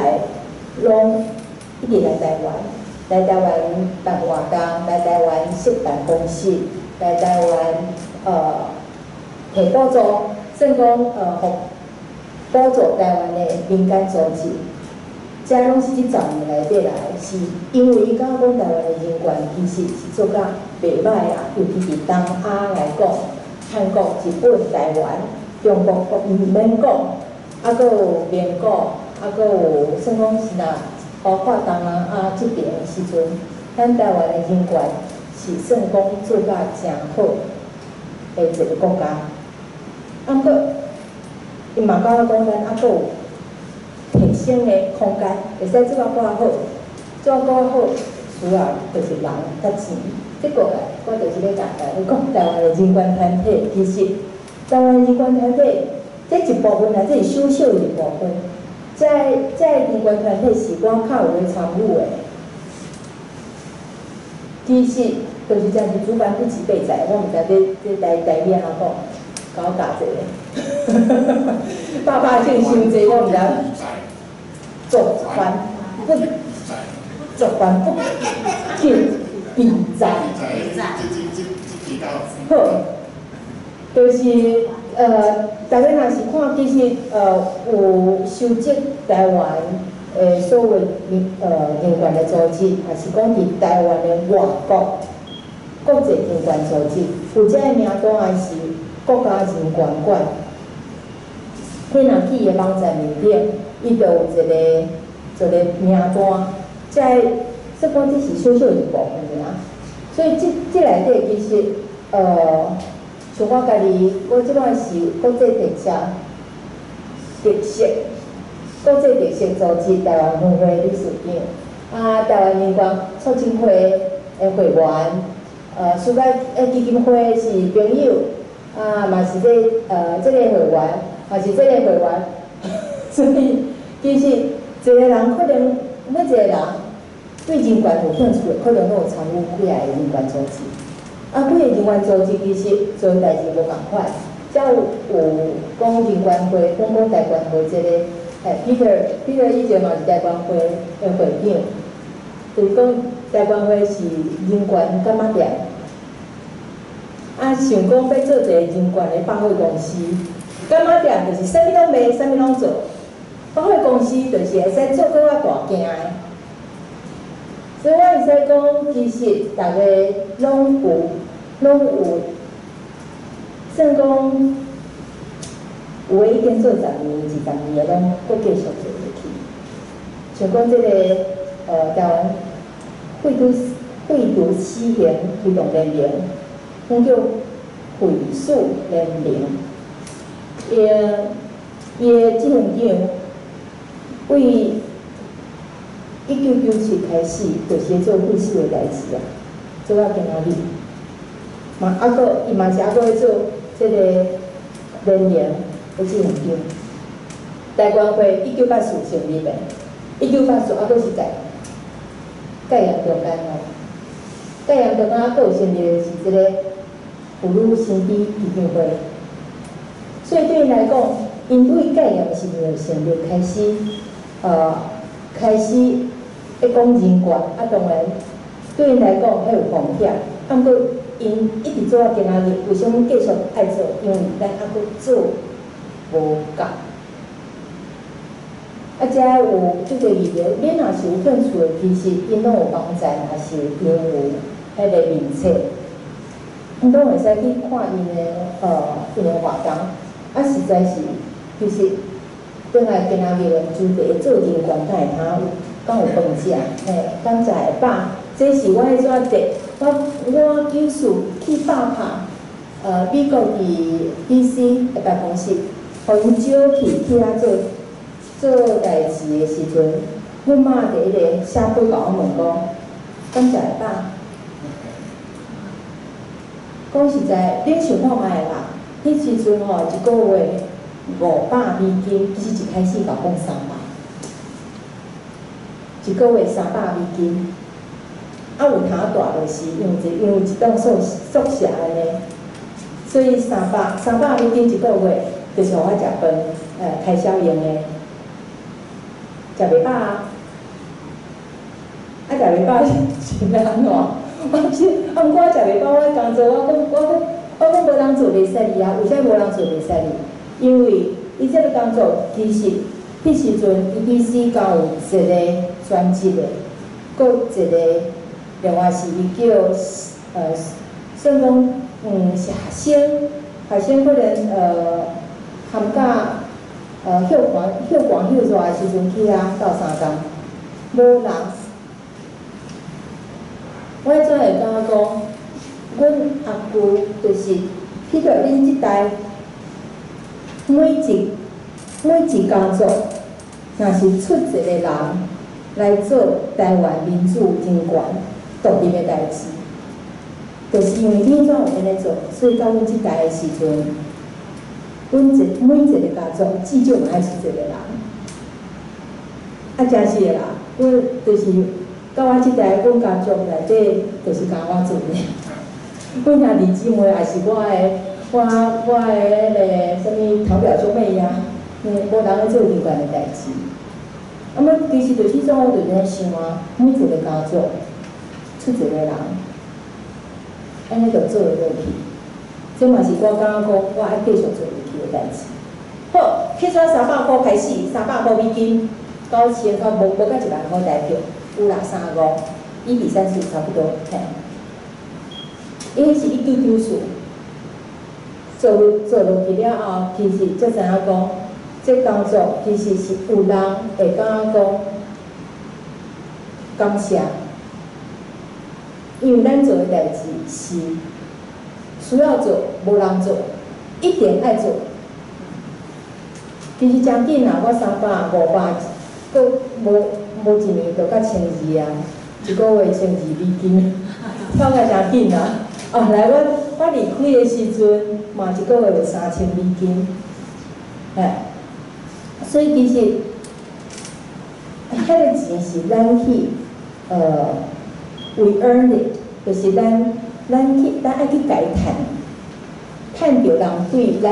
B: 攏一直來台灣，來台灣辦活動，來台灣設辦公室，來台灣提補助，算講予補助台灣的民間組織，這攏是這十年內底來，是因為伊感覺講台灣的人權其實是做甲袂䆀啊，尤其佇東亞來講，韓國、日本、台灣、中國毋免講，啊，閣有緬古，啊，閣有算講是若包括東南亞這爿的時陣，咱台灣的人權是算講做甲誠好的一個國家。啊，毋過伊嘛感覺講咱猶閣有提升的空間，會使做甲閣較好，做甲閣較好，需要就是人佮錢。這個我就是欲共大家講，台灣的人權團體其實，台灣人權團體這一部分啊，這是小小一部分。這人權團體是我較有咧參與的。其實就是這是主辦不齊備載，我毋知這台語按怎講，共我教一下。爸爸姓傷濟，我毋知。族繁不族繁不及備載。好，就是大家若是看，其實有收集台灣的所謂人權的組織，抑是講佇台灣的外國國際人權組織，有這个名單的是國家人權館。你若去伊的網站面頂，伊就有一個名單，這个說講這是小小一部分爾。所以這內底其實像我家己，我這擺是國際特色組織台灣分會理事長，啊，台灣人權促進會的會員，世界基金會是朋友，啊，嘛是這個會員，嘛是這個會員，所以其實一個人可能每一個人對人權有興趣，可能攏有參與幾仔个人權組織。啊，幾个人權組織其實做代誌無仝款，才有講人權會，講台權會這個，Peter 以前嘛是台權會的會長，就是講台權會是人權柑仔店，啊，想講欲做一個人權的百貨公司，柑仔店就是啥物攏賣，啥物攏做，百貨公司就是會使做閣較大間的。所以我會使講，其實逐个攏有，算講有的已經做十年、20年的，攏閣繼續做落去。像講這个台灣廢除死刑推動聯盟，阮叫廢死聯盟。伊的執行長為1997開始，就是咧做廢死的代誌啊，做到今仔日。嘛猶閣，伊嘛是猶閣咧做這个聯盟，的執行長。台關會1984成立的，1984猶閣是在戒嚴中間哦，戒嚴中間猶閣有成立的是這个婦女新知基金會，所以對𪜶來講，𪜶對戒嚴時陣就成立開始，開始咧講人權，啊當然對𪜶來講，彼有風險，啊毋過𪜶一直做到今仔日，為啥物繼續愛做？因為咱猶閣做無夠。啊，遮有這个議題，恁若是有興趣的，其實𪜶攏有網站，也是𪜶有彼个面冊，𪜶攏會使去看𪜶的活動。啊，實在是，其實轉來今仔日的主題做人權，敢會通有敢有飯食？嘿，敢食會飽？這是我彼陣伫，我94去拍拍，美國佇 DC 的辦公室，予𪜶招去去遐做做代誌的時陣，阮媽佇彼个寫報告，我問講，敢食會飽？講實在，恁想看覓啦？彼時陣吼，一个月500美金，其實一開始共講300，一个月300美金。啊，有通蹛就是因為一棟宿舍按呢，所以300美金一个月，就是予我食飯，開銷用的，食袂飽啊！啊，食袂飽是欲按怎？我是，啊，毋過我食袂飽，我工作，我講無人做袂使哩啊！為啥無人做袂使哩？因為伊這个工作其實彼時陣伊其實敢有一个專職的，閣一个另外是伊叫算講是學生，學生可能寒假歇寒歇熱的時陣去遐鬥相共，無人。我彼陣會感覺講，阮阿舅就是去著恁這代，每一家族，若是出一個人來做台灣民主人權獨立的代誌，就是因為恁怎有按呢做，所以到阮這代的時陣，阮每一個家族至少嘛愛出一個人。啊，真是的啦，阮就是到我這代，阮家族內底就是共我做的。阮兄弟姊妹也是我的彼个啥物堂表兄妹呀，無人咧做人權的代誌。啊，麼其實就是種，我就咧想啊，每一個家族出一個人，按呢就做會落去。這嘛是我感覺講，我愛繼續做落去的代誌。好，起先300箍開始，300箍美金，9000箍無到1萬箍台票，有啦三五，1比35差不多，嘿。伊彼是1994，做落去了後，其實才知影講，這工作其實是有人會感覺講感謝，因為咱做的代誌是需要做，無人做，一定愛做。其實誠緊啊，我三百、500，閣無一年就到1200啊，一个月1200美金，跳甲誠緊啊！後來我離開的時陣，嘛一个月有3000美金，嘿，所以其實，彼个錢是咱去，we earn it，就是咱愛去共伊趁，趁著人對咱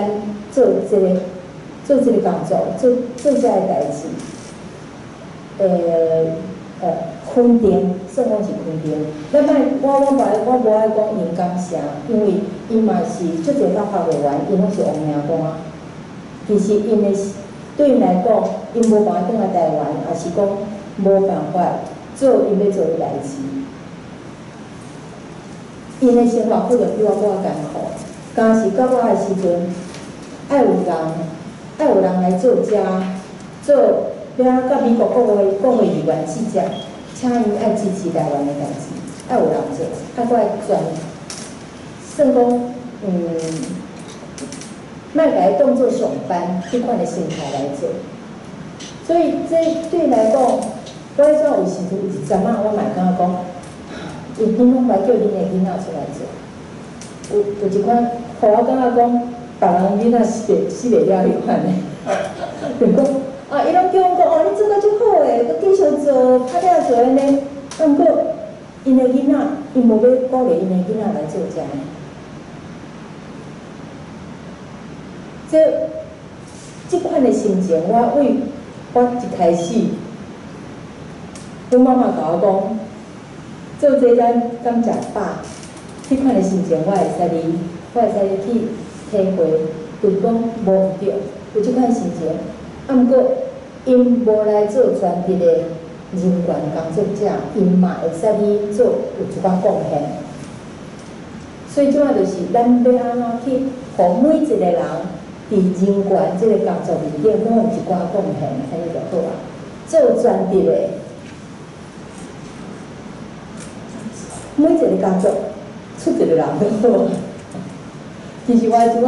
B: 做這个工作，做這个代誌，肯定，算講是肯定。咱莫，我無愛講𪜶感謝，因為𪜶嘛是足濟立法委員，𪜶攏是王命官。其實𪜶的對𪜶來講，𪜶無辦法轉來台灣，也是講無辦法做𪜶欲做的代誌。𪜶的生活可能比我閣較艱苦，敢是到我的時陣，愛有人來做遮，做欲佮美國國會議員記者，請𪜶愛支持台灣的代誌，愛有人做，愛閣愛專，算講，莫共伊當做上班彼款的心態來做。所以這對來講，我彼陣有時陣有一陣仔，我嘛會感覺講，𪜶攏來叫恁的囡仔出來做，有一款，予我感覺講，別人囡仔死袂死袂了彼款的，就講啊，伊攏叫阮講哦，你做甲足好的，閣繼續做，拍拼做按呢。啊，毋過𪜶的囡仔，𪜶無欲鼓勵𪜶的囡仔來做遮呢。這這款的心情，我為我一開始，阮媽媽共我講，做這咱敢食飽，彼款的心情我會使哩，我會使哩去體會，就是講無毋對，有這款心情。啊，毋過𪜶無來做專職的人權工作者，𪜶嘛會使哩做有一寡貢獻。所以這擺就是咱欲按怎去，予每一個人佇人權這個工作面頂，攏有一寡貢獻，按呢就好啊。做專職的，每一個家族出一個人就好啊。其實我這擺，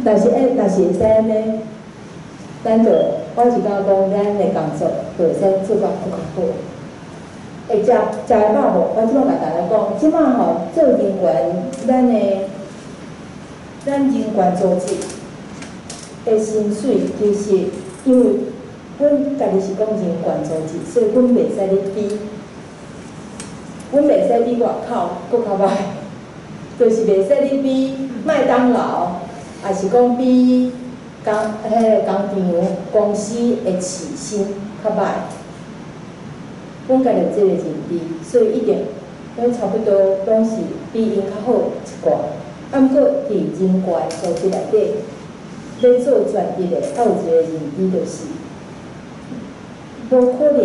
B: 若是會，若是會使按呢，咱就我是感覺講，咱的工作就會使做甲閣較好。會食食會飽無？我這擺共大家講，這擺吼做人權，咱的咱人權組織的薪水，其實因為阮家己是講人權組織，所以阮袂使咧比，阮袂使比外口閣較歹，就是袂使咧比麥當勞，抑是講比工彼个工廠公司的起薪較歹。阮家己有這个認知，所以一定攏差不多攏是比𪜶較好一寡。啊，毋過佇人權組織內底，欲做專職的，愛有一个認知，就是無可能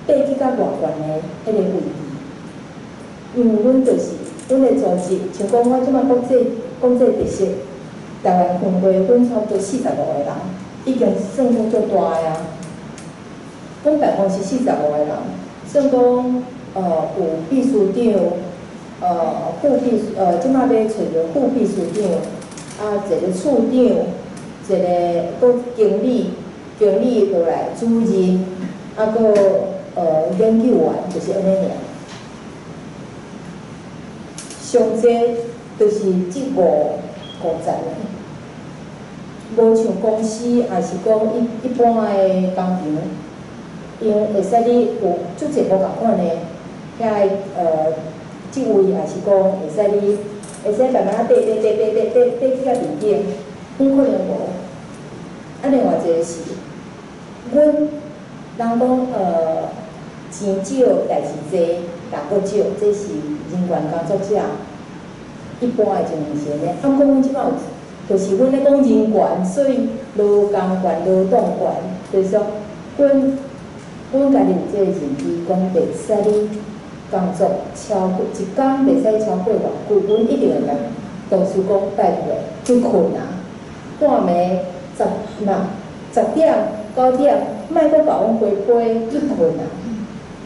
B: 爬去到偌懸的彼个位置，因為阮就是阮的組織，像講我這擺國際國際特色台灣分會，阮差不多45個人，已經算講足大的啊。阮辦公室45個人，算講有秘書長，副秘書，這擺欲揣著副秘書長，啊，一個處長，一個閣經理，經理落來主任，啊，閣研究員，就是按呢爾。上濟就是這五層的，無像公司，抑是講一一般的工廠。因會使你有足濟無仝款的遐个職位，抑是講會使你會使慢慢仔爬爬爬爬爬爬爬去較頂頂，阮可能無。啊，另外一个是，阮人講錢少，代誌濟，人閣少，這是人權工作者一般的情形是按呢。啊，毋過阮這擺有，就是阮咧講人權，所以勞工權、勞動權，就是說，阮。阮家己有這个認知，講袂使你工作超過一工，袂使超過偌久，阮一定會共同事講拜託去睏啊，半暝十嘛10點9點，莫閣共阮陪陪去睏啊，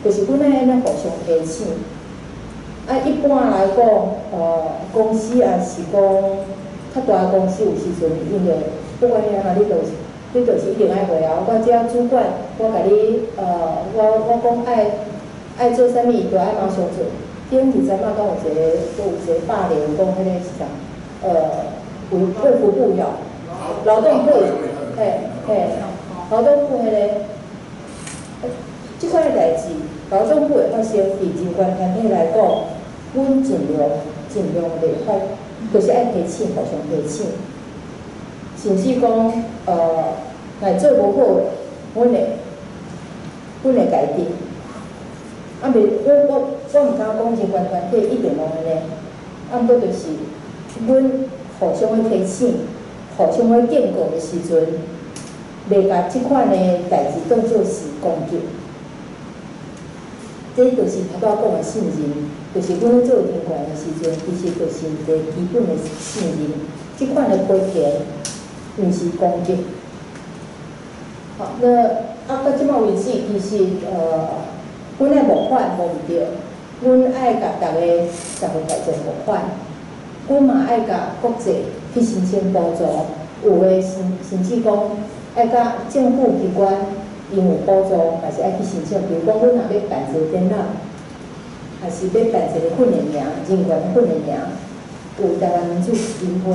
B: 就是阮愛按呢互相提醒。啊，一般來講，公司抑是講較大的公司，有時陣因為不管按怎，你就是。你就是一定愛回啊！我這主管，我共你，我講愛愛做啥物，伊就愛馬上做。頂日陣仔敢有一個，閣有一個霸凌，講彼個是啥？衛衛福部喲，勞動部，嘿嘿，勞動部彼個，這款的代誌，勞動部會發生，佇人權團體來講，阮盡量盡量袂發，就是愛提醒，互相提醒。甚至講，若做無好的，阮會改進。啊，袂，我毋敢講人權團體一定攏按呢。啊，毋過就是，阮互相咧提醒，互相咧警告的時陣，袂共這款的代誌當做是攻擊。這就是頭拄仔講的信任，就是阮咧做人權的時陣，其實就是一個基本的信任。這款的批評，毋是攻擊。好，那啊，到這擺為止，其實阮愛募款無毋對，阮愛共逐个社會大眾募款，阮嘛愛共國際去申請補助，有的甚至講愛共政府機關𪜶有補助，嘛是愛去申請。比如講，阮若欲辦一个展覽，抑是欲辦一个訓練營，人權訓練營，有台灣民主基金會。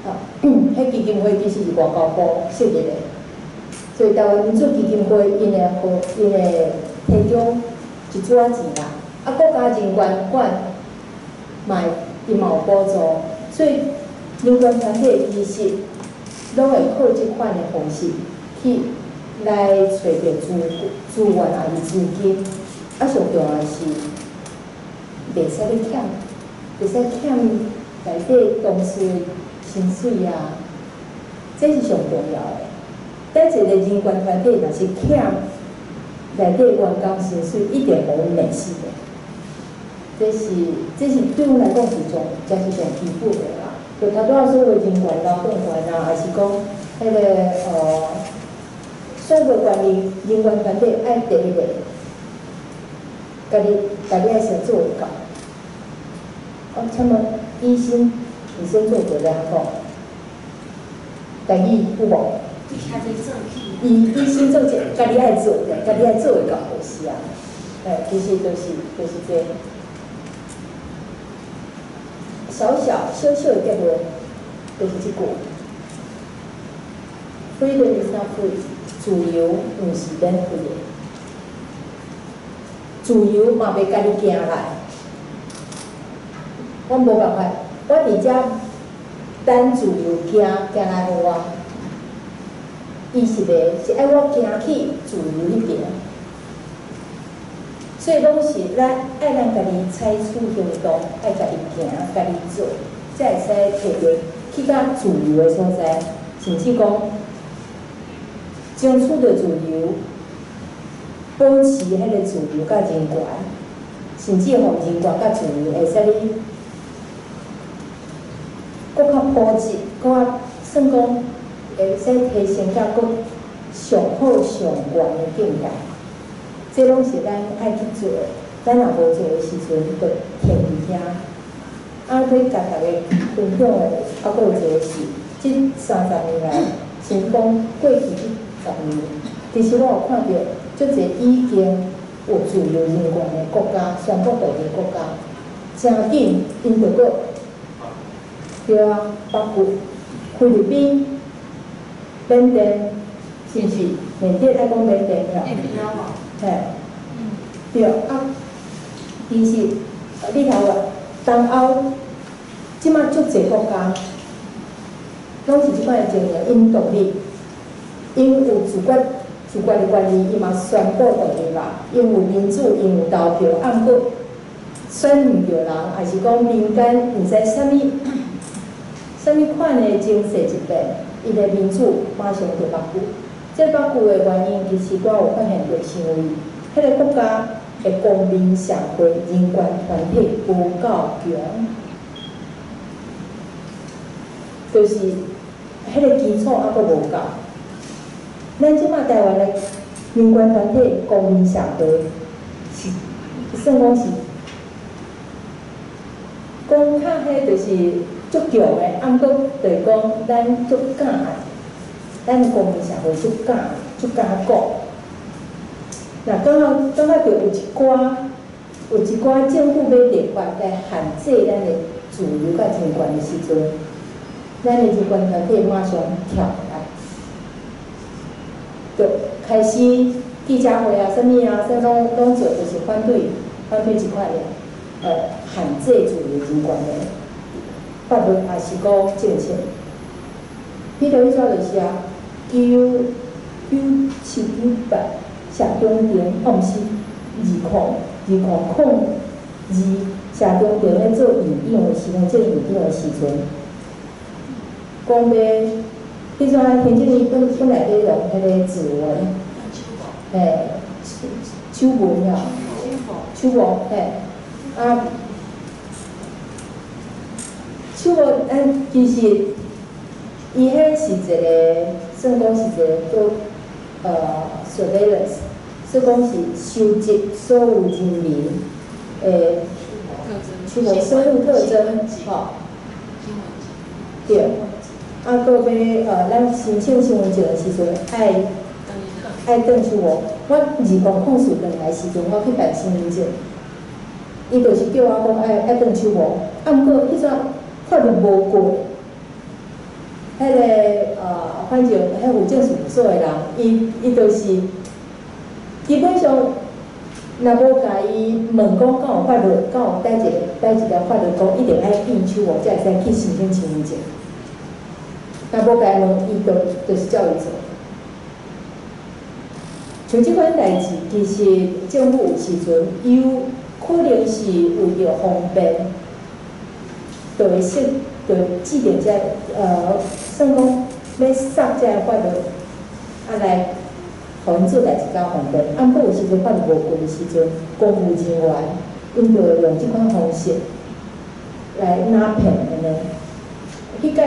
B: 啊，彼基金會其實是外交部設立的，所以台灣民主基金會𪜶會提供一撮錢啦，啊，國家人權館嘛伊嘛有補助，所以人權團體其實攏會靠這款的方式去來揣著資源，抑是資金，啊，上重要是袂使咧欠，袂使欠內底同事的薪水啊，這是上重要的。等一個人權團體若是欠內底員工薪水，一定予𪜶免死的。這是對阮來講是上，才是上基本的啦。就頭拄仔所謂人權、勞動權啊，抑是講彼個所有權利，人權團體愛第一個，家己愛先做會到。哦，請問醫生，以身作則來講，台語有無？伊以身作則，家己愛做，家己愛做會到就是啊。哎，其實就是這個。小小小小的結論，就是這句：Freedom is not free，自由毋是免費的，自由嘛袂家己行來。我無辦法，我佇遮等自由行行來予我，伊是袂，是愛我行去自由彼邊。所以攏是咱愛咱家己採取行動，愛家己行，家己做，才會使摕著去較自由的所在，甚至講爭取著自由，保持彼個自由佮人權，甚至予人權佮自由會使你閣較普及，閣較算講會使提升到閣上好上懸的境界。這攏是咱愛去做的，咱若無做的時陣，就停佇遐。啊，欲共大家分享的，啊，閣有一個是，這30年來，甚至講過去這10年，其實我有看著足濟已經有自由人權的國家，宣布獨立國家，誠緊𪜶就閣對啊，包括菲律賓、緬甸，是毋是？緬甸愛講緬甸了。嘿，對啊，其實你頭啊，東歐這馬足濟國家，攏是這款的情形，𪜶獨立，𪜶有自決的權利，伊嘛宣布獨立啦，𪜶有民主，𪜶有投票，啊，毋過選毋著人，抑是講民間毋知啥物啥物款的情勢一變，伊的民主馬上就縛久。這縛久的原因，其實我有發現著，是因為彼個國家的公民社會人權團體無夠強，就是彼個基礎猶閣無夠。咱這馬台灣的人權團體公民社會是算講是講較彼就是足強的，啊毋過就是講咱足敢。咱公民社會足敢足敢講，若感覺著有一寡政府欲立法來限制咱的自由佮人權的時陣，咱的人權團體馬上跳起來，就開始記者會啊，啥物啊，啥攏做，就是反對這款的限制自由人權的法律，抑是講政策。彼個彼怎就是啊？99798謝長廷，哦，毋是2002/謝長廷咧做院長的時陣，做院長的時陣，講欲，彼陣行政院本來欲用彼個指紋，嘿，手紋啊，手紋嘿，啊，手紋，咱其實，伊彼是一個。算講是一個叫surveillance，算講是收集所有人民的手模生物特徵，吼，對，啊，閣欲咱申請身份證的時陣，愛轉手模。我2004轉來時陣，我去辦身份證，伊就是叫我講愛轉手模，啊，毋過彼陣法律無過。彼个反正彼户政事务所的人，伊就是基本上，若無共伊問講敢有法律，敢有佗一條法律講一定愛印手簿才會使去申請身份證。若無共伊問，伊就是照伊做。像這款代誌，其實政府有時陣有可能是為著方便，就會設，就制定這算講欲殺這个法律，啊來，予𪜶做代誌較方便。啊，毋過有時陣法律無規的時陣，公務人員𪜶就會用這款方式來詐騙按呢。彼擺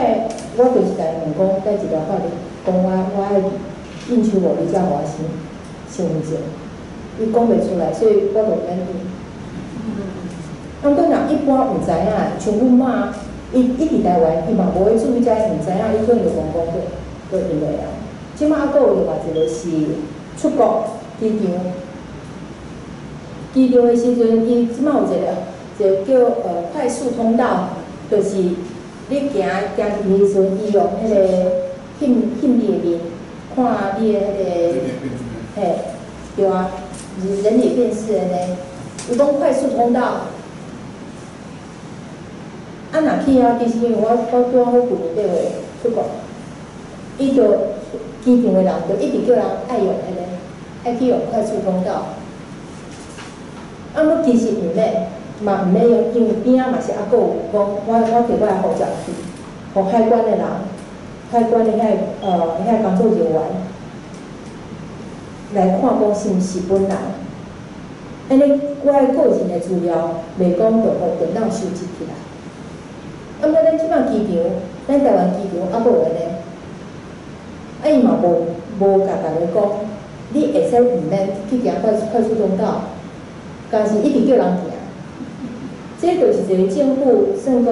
B: 我就是共伊問講，佗一條法律，講我愛印手簿，你才予我申身份證，伊講袂出來，所以我就免印。啊，毋過若一般毋知影，像阮媽，伊佇台灣，伊嘛無咧注意這，毋知影，伊可能就講講就印落啊。這擺猶閣有另外一個是出國機場，機場的時陣，伊這擺有一個叫快速通道，就是你行入去的時陣，伊用彼個翕翕你的面，看你的彼個，嘿，對啊，人臉辨識的呢，伊講快速通道。啊，若去啊，其實因為我拄好舊年8月出國，伊就機場的人就一直叫人愛用彼個，愛去用快速通道。啊，毋其實毋免，嘛毋免用，因為邊仔嘛是猶閣有講，我摕我的護照去，予海關的人，海關的遐工作人員來看講是毋是本人。按呢，我的個人的資料袂講就予電腦收集起來。啊，毋過咱這擺機場，咱台灣機場猶閣有按呢，啊，伊嘛無共逐家講，你會使毋免去行快速通道，但是一直叫人行。這就是一個政府算講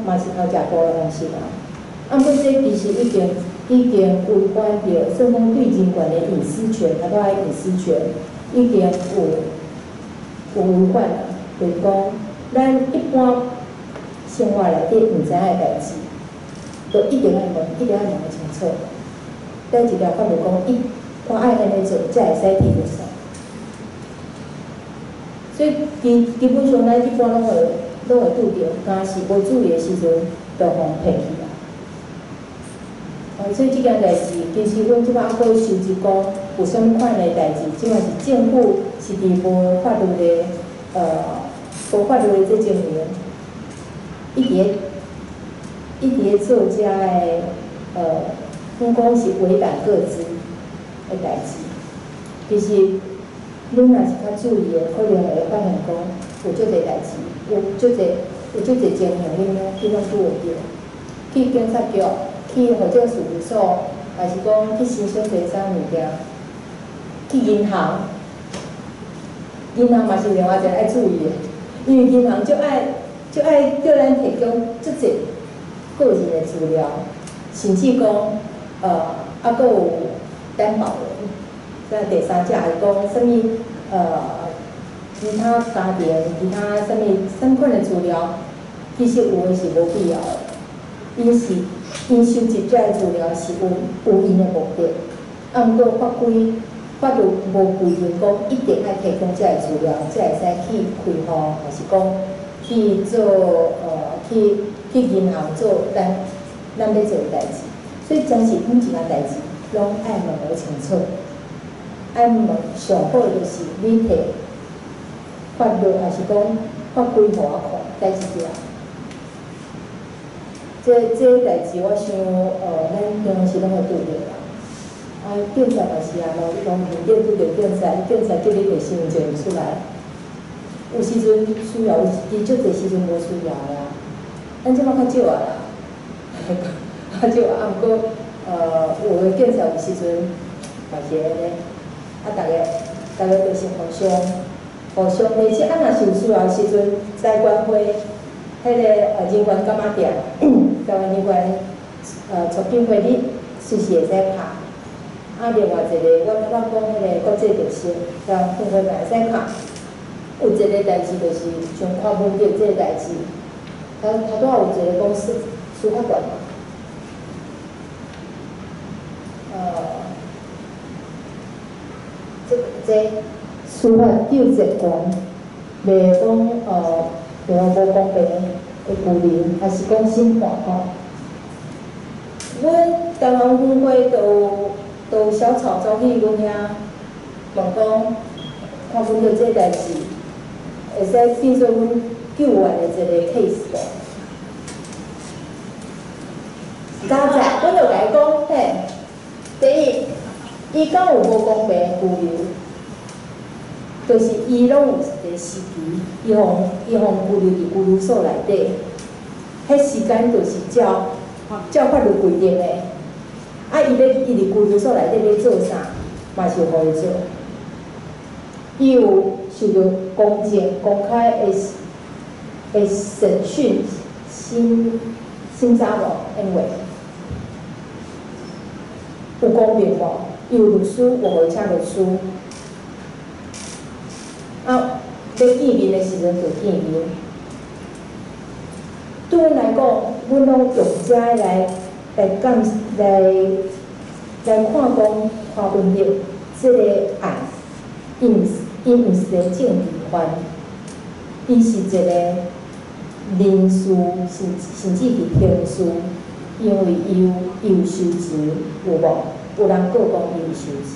B: 嘛是偷食步的方式啊。啊，毋過這其實已經違反著，算講對人權的隱私權，頭拄仔隱私權已經有違反啊。就是講，咱一般生活內底毋知影的代誌，都一定愛問，一定愛問清楚。佗一條法律講，伊我愛按呢做，才會使提著煞。所以基本上，咱一般攏會拄著，敢是無注意的時陣，就予人騙去啊。所以這件代誌，其實阮這擺猶閣收集講有啥物款的代誌，這擺是政府是佇無法律的這情形，一直咧做這个，阮講是違反個資的代誌。其實，恁若是較注意的，可能會發現講有足濟代誌，有足濟情形，恁攏拄會著。去警察局，去戶政事務所，還是講去申請濟啥物件，去銀行，銀行嘛是另外一個愛注意的，因為銀行足愛叫咱提供足濟個人的資料，甚至講，猶閣有擔保人，這第三者會講啥物，其他家庭、其他啥物款的資料，其實有的是無必要的。𪜶收集這个資料是有𪜶的目的，啊，毋過法律無規定講一定愛提供這个資料，才會使去開戶，還是講去做去銀行做咱欲做的代誌。所以，真是每一件代誌攏愛問得清楚，愛問上好就是你提法律，還是講法規予我看，佗一條。這代誌我想，咱平常時攏會拄著啦。啊，警察嘛是啊，路面頂拄著警察，警察叫你提身份證出來，有時陣需要，有其實足濟時陣無需要的啊。咱這擺較少啊啦，較少啊。毋過，有的警察有時陣嘛是按呢，啊，逐家就是互相理解。啊，若是有需要的時陣，台關會彼个人權柑仔店，台灣人權促進會，你隨時會使拍。啊，另外一個，我拄仔講彼个國際特赦，台灣分會嘛會使拍。有一個代誌就是像看文件這個代誌，頭拄仔有一個講司法權嘛，這司法救濟權，袂講袂予無公平的拘留，抑是講審判吼。阮台灣分會都有小草走去阮遐問講，看阮著這代誌，會使變做阮救援的一個 case 無？加載，阮就共伊講，嘿，第一，伊敢有無公平的拘留？就是伊攏有一個時期，伊予拘留佇拘留所內底，彼時間就是照法律規定的。啊，伊佇拘留所內底欲做啥，嘛是予伊做。伊有受著公正、公開的審訊、審查無？Anyway，有公平無？伊有律師，有予伊請律師。啊，欲見面的時陣就見面。對阮來講，阮攏用遮來看講柯文哲這个案，伊毋是一個政治犯，伊是一個民事，甚至是刑事，因為伊有收錢，有無？有人告講伊有收錢，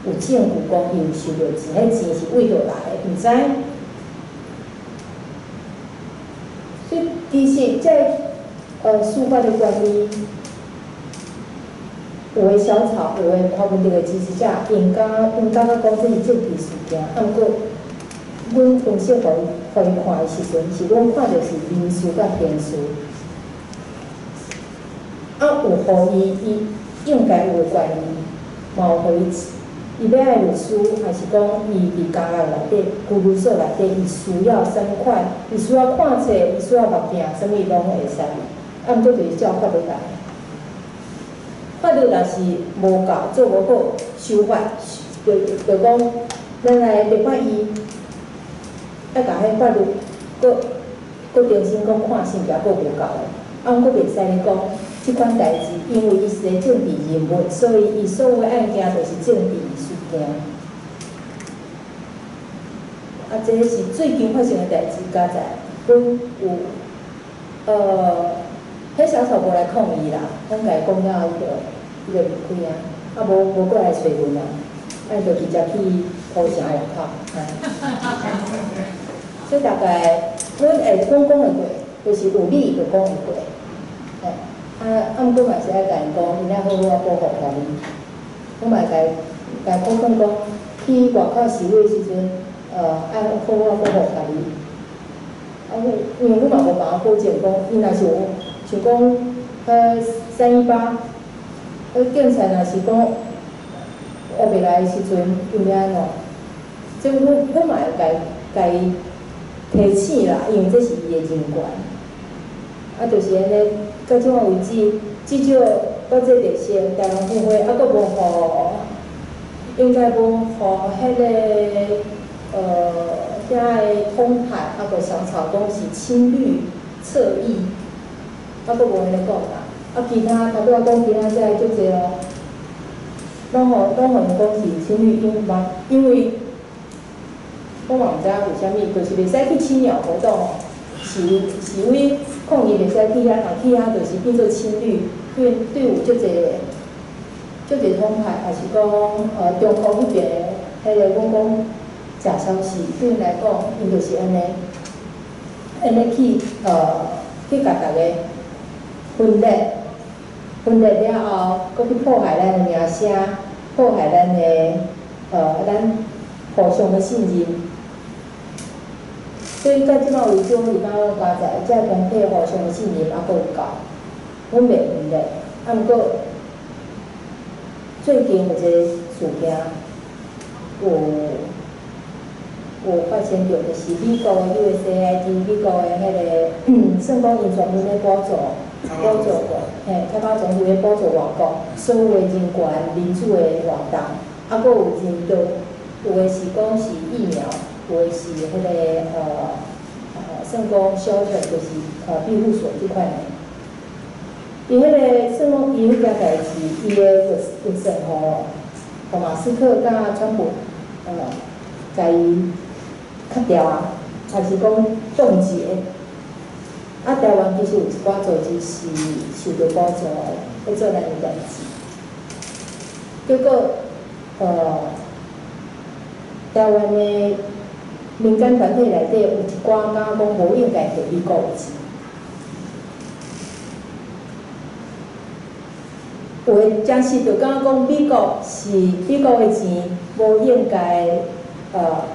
B: 有證據講伊有收著錢，彼錢是佗佗來的，毋知。所以其實這司法的權利，有的小草，有的柯文哲的支持者，𪜶感覺講這是政治事件，啊，毋過，阮分析予伊看的時陣，是阮看著是民事佮刑事，啊，有予伊應該有的權利，嘛有予伊，伊欲愛律師，抑是講伊佇監獄內底、拘留所內底，伊需要啥物款，伊需要看冊，伊需要目鏡，啥物攏會使。啊，毋過就是照法律來。法律若是無夠，做無好，修法，就講，咱來立法院，愛共彼法律閣重新閣看，是毋是猶閣無夠的？啊，阮閣袂使咧講，這款代誌，因為伊是個政治人物，所以伊所有的案件就是政治事件。啊，這是最近發生的代誌，加在阮有，彼小草無來抗議啦，阮共伊講了，伊就離開啊，啊無過來揣阮啊，啊就直接去土城外口。所以大概，阮會阮講會過，就是有理就講會過。嘿，啊，毋過嘛是愛共𪜶講，𪜶愛好好仔保護家己。我嘛會共伊講講，去外口示威的時陣，愛好好仔保護家己。啊，因為阮嘛無辦法保證講，伊若是有像講，318，警察若是講烏白來的時陣，𪜶欲按怎？這阮嘛會共伊提醒啦，因為這是伊的人權。啊，就是按呢，到這擺為止，至少到這熱線台灣分會猶閣無予，應該無予彼个遐个統派猶閣小草講是親綠側翼，猶閣無按呢講啦。啊，其他頭拄仔講其他遮个足濟哦，攏予𪜶講是親綠，因為我嘛毋知影為啥物，就是袂使去青鳥活動哦，示威抗議袂使去遐，若去遐就是變做親綠，對有足濟統派，抑是講中國彼邊的彼个阮講假消息，對𪜶來講，𪜶就是按呢，按呢去共逐个分裂，分裂了後，閣去破壞咱的名聲，破壞咱互相的信任。所以到這擺為止，阮是感覺加在這個團體互相的信任猶閣有夠，阮袂分裂。啊，毋過最近有一個事件，有發生著，就是美國的 USAID，美國的彼个，算講𪜶專門咧補助過，嘿，開發總局咧補助外國所有的人權民主的活動，啊，閣有人道，有的是講是疫苗，有的是彼个算講 shelter，就是庇護所這款的。伊彼个算講伊彼件代誌，伊的預算予馬斯克佮川普共伊磕掉啊，還是講凍結？啊，台灣其實有一寡組織是受著補助的，咧做咱的代誌。結果，台灣的民間團體內底有一寡感覺講無應該摕美國的錢，有的真實就感覺講美國是美國的錢，無應該，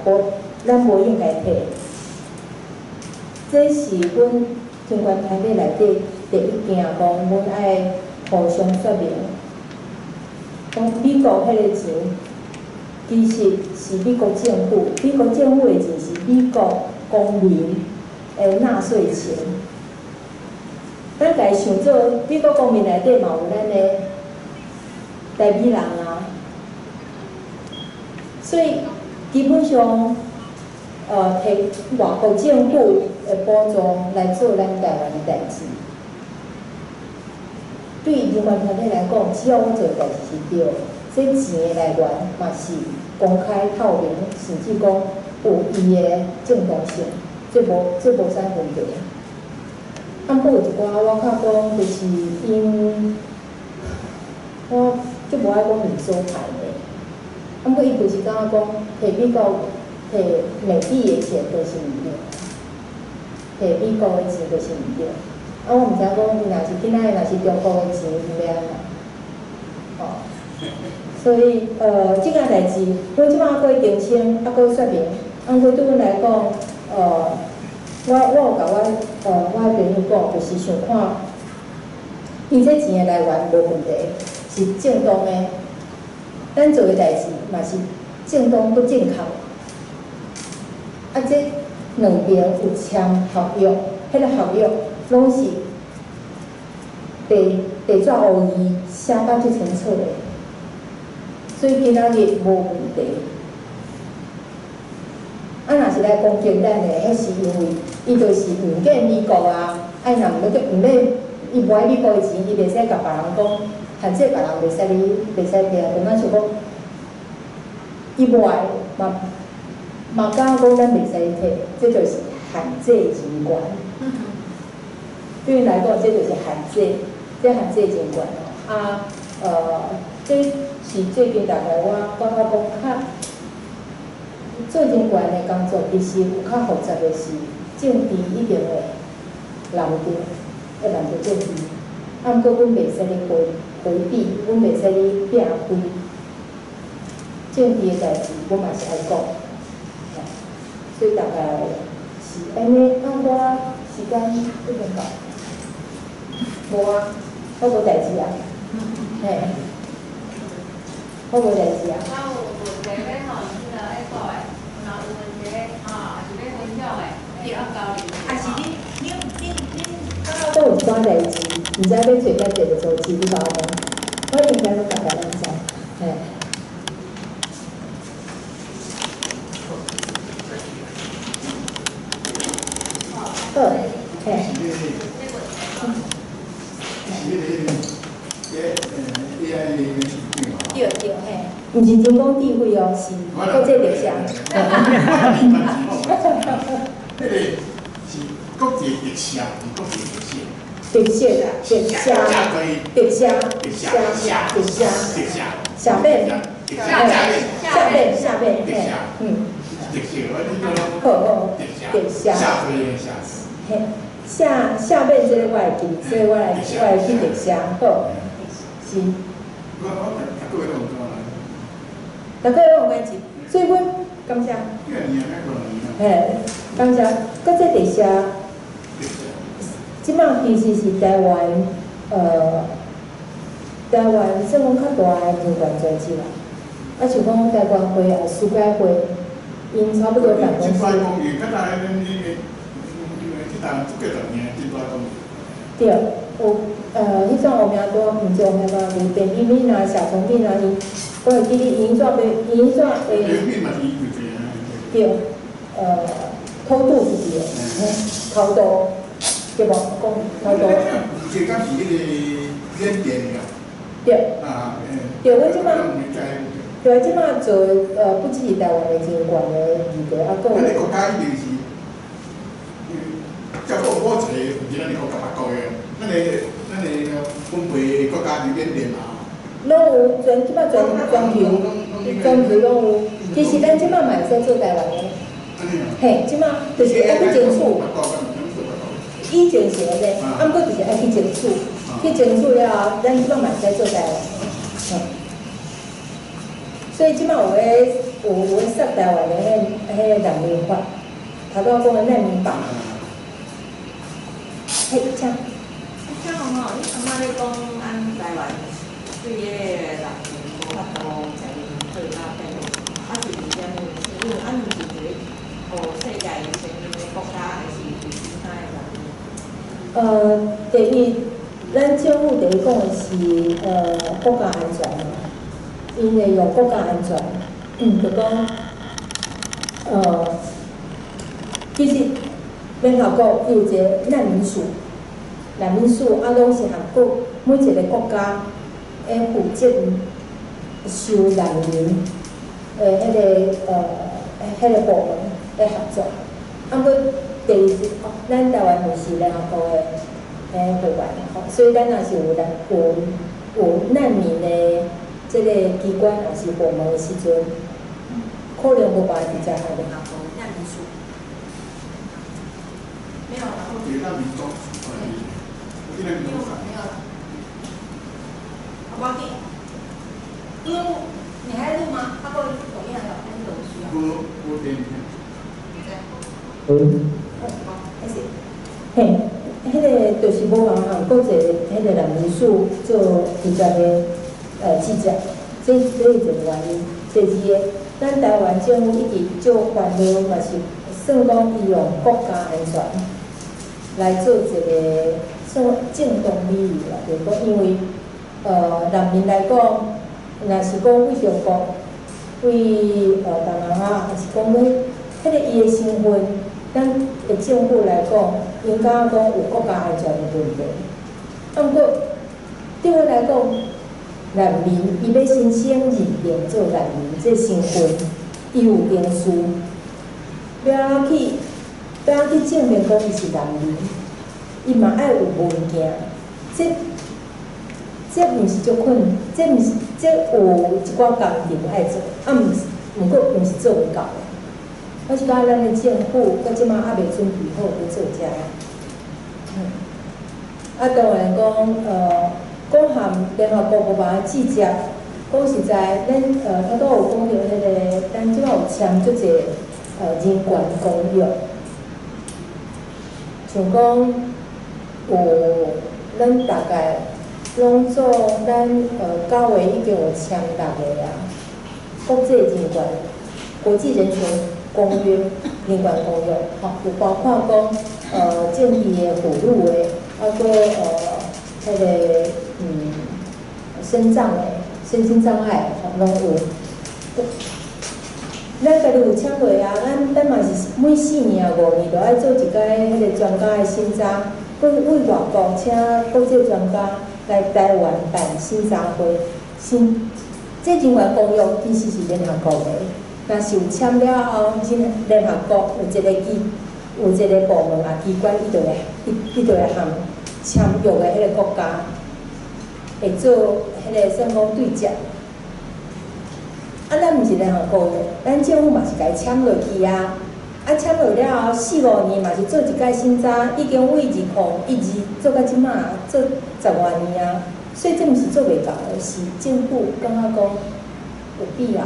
B: 無咱無應該摕。這是阮人權團體內底第一件講，阮愛互相說明，講美國彼個錢其實是美國政府，美國政府的錢是美國公民的納稅錢。咱共伊想做美國公民內底嘛有咱的台美人啊，所以基本上，摕外國政府的補助來做咱台灣的代誌。對人權團體來講，只要阮做的代誌是對的，這錢的來源嘛是公開透明，甚至講有伊的正當性，這無啥問題。啊，毋過有一寡我較講，就是𪜶，我足無愛講𪜶所派的，啊，毋過伊就是感覺講，摕美國、摕美幣的錢就是毋對，摕美國的錢就是毋對。啊，我毋知影講，伊若是今仔日若是中國的錢，伊欲按怎？吼，所以，這件代誌，阮這擺閣澄清，猶閣說明。啊，毋過對阮來講，我有共我的朋友講，就是想看，伊這錢的來源無問題，是正當的。咱做的代誌嘛是正當閣正確。啊，這兩邊有簽合約，彼個合約攏是白白紙烏字寫甲足清楚的，所以今仔日無問題。啊，若是來攻擊咱的，彼是因為伊就是毋見美國啊，啊，伊若毋欲毋欲，伊無愛美國的錢，伊袂使共別人講，限制別人袂使你袂使摕啊，就親像講，伊無愛嘛嘛敢講咱袂使摕，這就是限制人權。對𪜶來講，這就是限制，這限制人權哦。啊，這是最近大概我感覺講較做人權的工作，其實有較複雜的是政治一定會攬著，會攬著政治。啊，毋過阮袂使咧迴避，阮袂使咧避開政治的代誌，阮嘛是愛講。所以大概是按呢，啊，我時間已經到，無啊，我無代誌啊，嘿，我無代誌啊。
D: 我有問題欲問這個愛國的，若有問題吼，抑是欲分享的，會當交流。
B: 啊是恁閣有一寡代誌，毋知欲揣佗一个組織，你共我講，我應該攏大概攏知，嘿。好，嘿。對對嘿，毋是人工智慧哦，是國際特赦。
C: 彼個是國際特赦，是國際特赦。
B: 特赦，特赦，特赦，特赦，特赦，下面，下面，下面，嘿，嗯。好好，特赦。嘿，下下面這個我會記，所以我來去特赦，好，是。逐個月攏有關係，所以阮感謝。嘿，感謝。國際特赦，這擺其實是台灣，台灣算講較大的人權組織啦。啊，像講台灣會啊、世界會，𪜶差不多辦公室。對，有彼種烏名單，毋是烏名單，有鄭敏敏啊、謝崇敏啊，𪜶我會記得𪜶怎欲，𪜶怎會。對，偷渡出去的，偷渡，對無？講偷渡。對。對，阮這擺。對啊，這馬做不只是台灣的人權的議題，啊，閣
C: 咱的國家一定是，照講我一個，毋是咱的國家別國的，咱的分配國家裡面嘛。
B: 攏有，全這馬全球攏有。其實咱這馬嘛會使做台灣的。嘿，這馬就是愛去爭取。以前是按呢，啊，毋過就是愛去爭取，去爭取了後，咱這馬嘛會使做台灣。所以這馬有咧有咧設台灣的彼個難民法，頭拄仔講的難民法。嘿，請。
D: 請問吼，你感覺咧講咱台灣對彼個難民無法度共𪜶做甲變，啊是為啥物？是因為咱毋是一個予世界承認的國家，還是為其他的原因？
B: 第一，咱政府第一講的是國家安全嘛，𪜶會用國家安全，就講其實聯合國有一個難民署，難民署啊，攏是含國每一個國家會負責收難民的彼個部門咧合作。啊，毋過第二是，哦，咱台灣毋是聯合國的會員，吼，所以咱若是有難民的這個機關抑是部門的時陣，可能無辦法直接共聯合國
D: 難民署。沒有。
C: 難民總
D: 沒有沒有。好，無要緊。錄，你還錄嗎？他過抖音還是有需要？
C: 無無電。
B: 嗯。好，開始。嘿，彼個就是無法向國際彼個難民署做直接的記者，這是一個原因。第二个，咱台灣政府一直足煩惱，嘛是算講伊用國家安全來做一個算正當理由啦，就是講因為難民來講，若是講對中國、對東南亞，抑是講欲彼個伊的身份，咱的政府來講，𪜶感覺講有國家安全的問題。啊，毋過對阮來講，難民伊欲申請認定做難民這身份，伊有程序，欲按怎去證明講伊是難民，伊嘛愛有文件，這毋是足困，這毋是這有一寡工程愛做，啊毋是，毋過毋是做袂到的。我是感覺咱的政府到這馬猶未準備好欲做這个。啊，當然講，講含聯合國無辦法直接，講實在，咱頭拄有講著彼個，咱這馬有簽足濟人權公約，像講有咱大概攏總咱9月已經有簽六个啊，國際人權、國際人權公約、人權公約，吼，有包括講政治的、婦女的，啊，閣彼個身障的、身心障礙，吼，攏有。咱家己有簽落啊，咱嘛是每4年啊5年，就愛做一擺彼個專家的審查，閣對外國請國際專家來台灣辦審查會。這人權公約其實是聯合國的，若是有簽了後，聯合國有一個部門啊機關，伊就會和簽約的彼個國家會做彼個算講對接。啊，咱毋是聯合國的，咱政府嘛是共伊簽落去啊。啊，簽落了後，四五年嘛是做一擺審查，已經對2012做到這馬，做十外年啊。所以這毋是做袂到的，是政府感覺講有必要、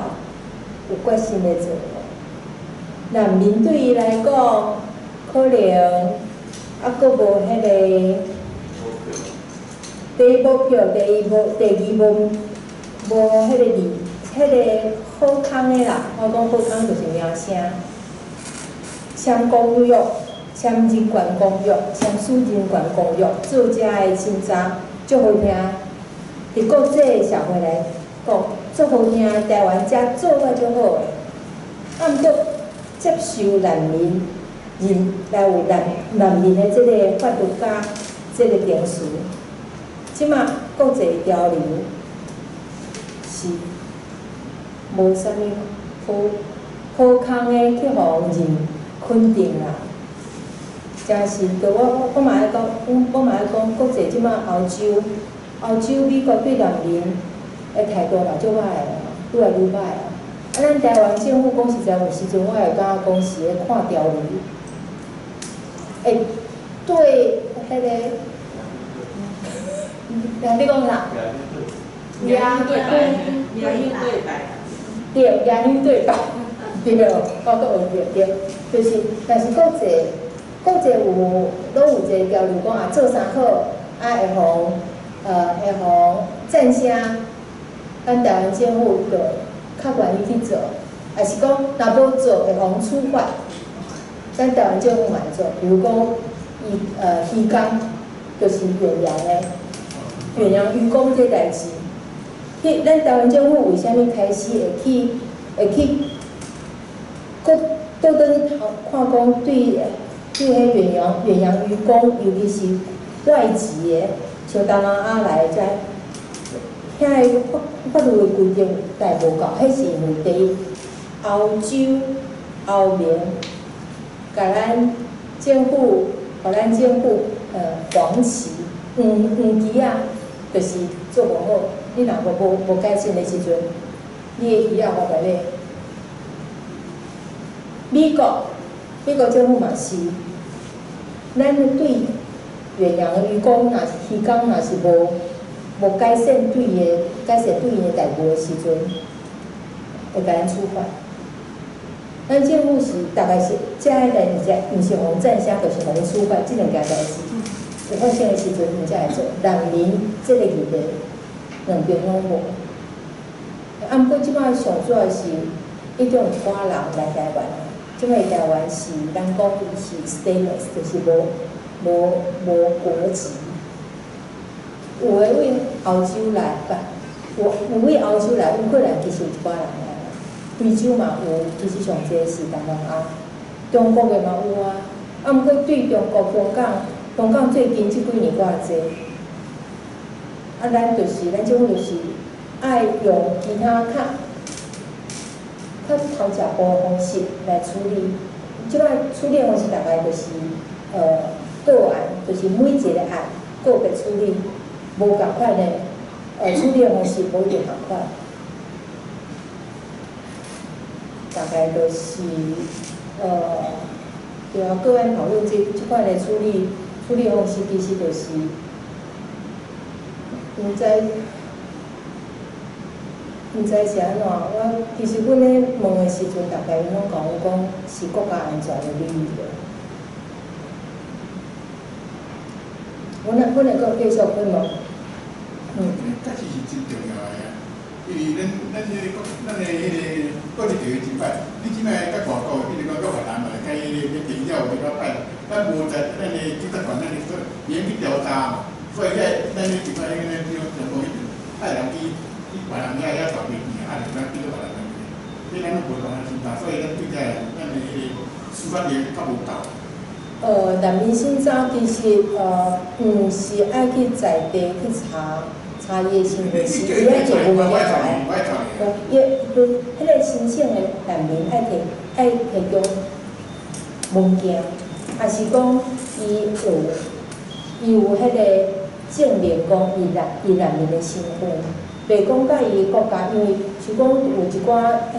B: 有決心咧做。難民對伊來講，可能猶閣無彼個，第一無票，第二無彼個利，彼個好康的啦。我講好康就是名聲，簽公約、簽人權公約、簽署人權公約，做遮的審查，足好聽。佇國際社會來講，足好聽。台灣遮做甲足好的，啊，毋過接受難民，人來有難民的這個法律佮這個程序，這馬國際潮流是無啥物好好康的去予人肯定啦。誠是，著我嘛愛講，我嘛愛講，國際這擺歐洲，歐洲美國對難民的態度嘛足歹的，愈來愈歹啊。啊，咱台灣政府講實在，有時陣我會感覺講是咧看條理，會對彼個，你講啥？
D: 鸚對白，鸚對白。
B: 對，鸚對白，對，我閣學著對，就是，但是國際國際有攏有一個交流講啊，做啥好，啊會予會予贊聲，咱台灣政府就較願意去做，抑是講若無做會予處罰，咱台灣政府嘛會做，比如講漁工，就是遠洋的遠洋漁工這代誌。去咱台灣政府為啥物開始會去，閣倒轉去看講對彼遠洋漁工，尤其是外籍的，像東南亞來的這，遐个法律的規定帶無夠，彼是因為第一，歐洲、歐盟，共咱政府，予咱政府黃旗黃黃旗仔，就是做無好。你若無改進的時陣，你的魚仔予來買。美國政府嘛是，咱對遠洋漁工，若是漁工，若是無改善對伊的改善對𪜶的待遇的時陣，會共咱處罰。咱政府是大概是遮個代誌，毋是予贊聲，就是予恁處罰，這兩件代誌有發生的時陣，𪜶才會做。難民這個議題，兩邊攏無。啊，毋過這擺上主要是，已經有一寡人來台灣啊。這擺台灣是咱講伊是 stateless，就是無國籍。有的位歐洲來，不，有位歐洲來，烏克蘭其實有一寡人來。非洲嘛有，其實上濟是東南亞，中國的嘛有啊。啊，毋過對中國、香港，香港最近這幾年閣較濟。啊，咱就是咱政府就是愛用其他較頭一步的方式來處理。這擺處理的方式大概就是個案，就是每一個案個別處理，無仝款的，處理的方式無一定仝款。大概就是對啊，個案討論這款的處理方式，其實就是，毋知是按怎。我其實阮咧問的時陣，大概𪜶攏共阮講是國家安全的理由。阮會閣繼續去問。
C: 這是真重要的啊，因為咱的彼個國際地位真歹，你這擺佮外國，比如講佮越南嘛，佮彼個電了有較歹，咱無在咱的警察權，咱的免去調查嘛，所以遐咱的這擺迄個像講派人去別人遐遐抓袂去，啊，就咱去到別人那邊，這咱攏無辦法審查，所以咱對這咱的彼個司法力較無夠。
B: 難民審查其實毋是愛去在地去查查伊的身份，是伊愛做文件來。伊彼個申請的難民愛提供文件，抑是講伊有彼個證明講伊難民的身份，袂講佮伊國家，因為像講有一寡彼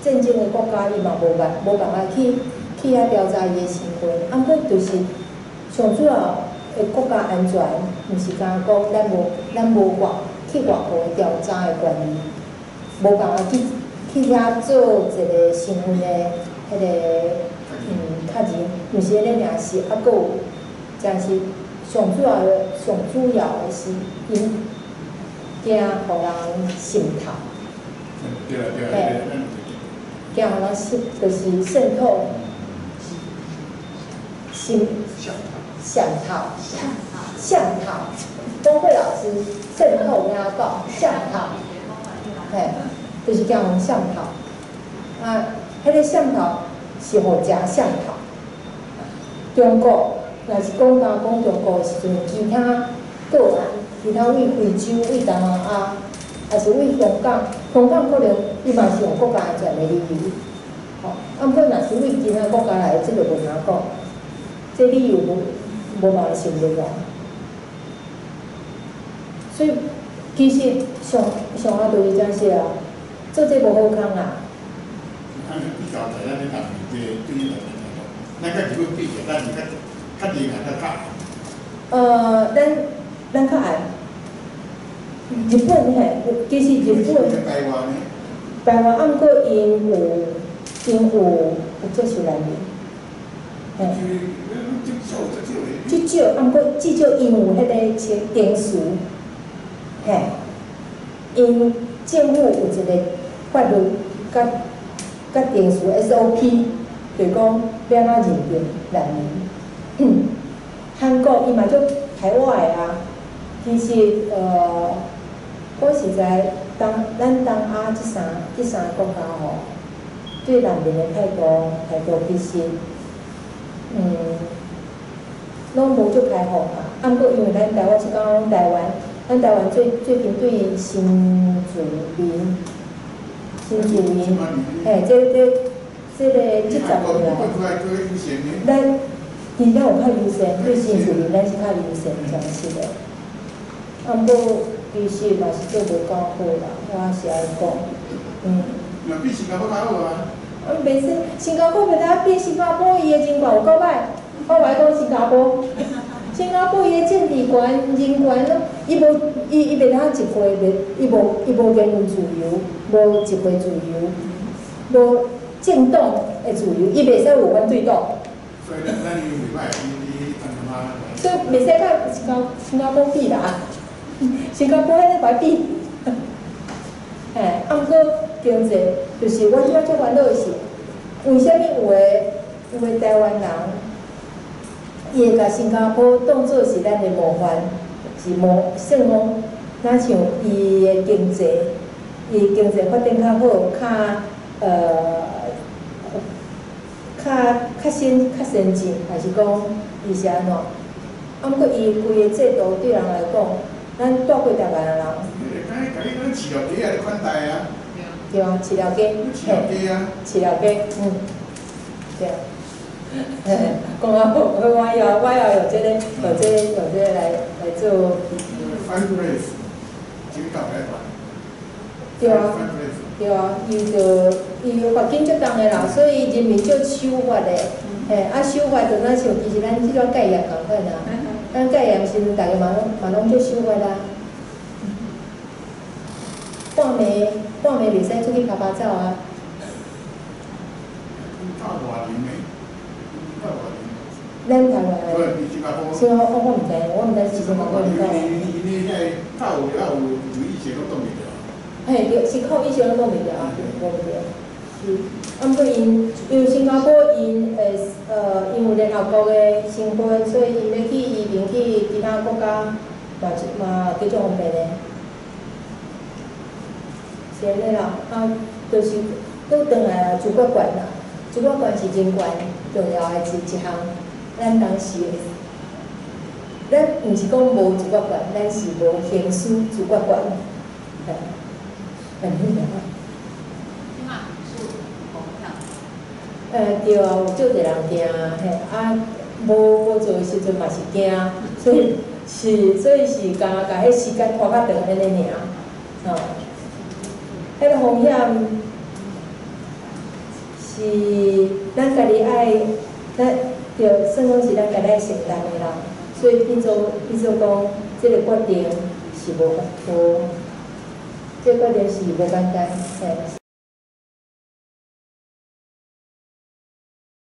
B: 戰爭的國家，伊嘛無辦法去遐調查伊的身份。啊，毋過就是上主要的國家安全，毋是干焦講咱無去外國的調查的權利，無辦法去遐做一個身份的彼個確認，毋是按呢爾，是猶閣有，真是上主要的是𪜶驚予人滲透。
C: 對啊對啊，
B: 驚予人滲，就是滲透。滲滲透，滲透，東慧老師滲透跟他講滲透，嘿，就是驚予滲透。啊，彼個滲透是予誠滲透。中國若是講敢講中國的時陣，其他個案，其他位非洲、位東南亞，也是為香港，香港可能伊嘛是用國家安全的理由，吼。啊，毋過若是為其他國家來，這個無通講，這理由無辦法成立啊。所以其實上上下就是這樣說啊，做這無好康啊。
C: 比較在咱咧南面這對來講，咱佮日本比起來，咱是較較厲害，較較。
B: 咱較愛。日本嘿，其實日本。
C: 台灣呢？
B: 台灣啊，毋過𪜶有接受難民，嘿。至少，啊，毋過至少𪜶有彼個程序，嘿，𪜶政府有一個法律佮程序 SOP，就是講欲按怎認定難民。韓國伊嘛足排外的啊，其實講實在，咱東亞這三個國家吼，對難民的態度其實，攏無足開放啊。啊，毋過因為咱台灣是講台灣，咱台灣最近對新住民，嘿，這10年來，咱其實咱有較優先，對新住民咱是較優先，真實的。啊，毋過其實嘛是做無夠好啦，我是按呢講，嗯。
C: 嘛比新加坡較好啊。
B: 啊，袂使，新加坡袂當比新加坡伊的人權有夠歹，我無愛講新加坡。新加坡伊的政治權、人權攏，伊無伊伊袂當集會，袂伊無言論自由，無集會自由，無政黨的自由，伊袂使有反對黨。
C: 所以咱伊袂歹，伊東南亞。
B: 所以袂使佮新加坡比啦，新加坡彼個歹比。嘿，啊，毋過經濟就是我這擺足煩惱的是，為啥物有的台灣人，伊會共新加坡當做是咱的模範，是模算講，若像伊的經濟，伊經濟發展較好，較先進，還是講伊是按怎？啊，毋過伊規个制度對人來講，咱蹛過台灣的人。
C: 共伊飼料雞仔咧款待啊。
B: 對啊，飼料雞，
C: 飼料雞啊。
B: 飼料雞，嗯，對啊。嘿，講啊好，我也用這個來做。
C: Five Ways，這個教來
B: 對啊，對啊，伊就伊罰金足重的啦，所以人民足守法的，嘿，啊守法就若像其實咱這種戒嚴仝款啊，咱戒嚴時陣，逐家嘛攏足守法啊。半暝袂使出去趴趴走啊。
C: 夠偌嚴呢？夠偌嚴？
B: 咱台灣的，新加坡我毋知，我毋知是新加坡毋知。
C: 你遐個較有有意識攏擋袂著。
B: 嘿，對，是靠意識攏擋袂著啊，擋袂著。是，啊，毋過𪜶因為新加坡𪜶有聯合國的身份，所以𪜶欲去移民去其他國家，嘛叫做方便的。是按呢啦，啊，就是閣轉來啊，自決權啦，自決權是人權重要的一項。咱當時，咱毋是講無自決權，咱是無行使自決權。嘿，很厲害。對啊，有足濟人驚，嘿，啊，無做的時陣嘛是驚，所以是共共彼時間拖較長按呢爾，吼。彼個風險是咱家己愛，咱著算講是咱家己愛承擔的啦。所以變做講，這個決定是無，這個決定是無簡單，嘿。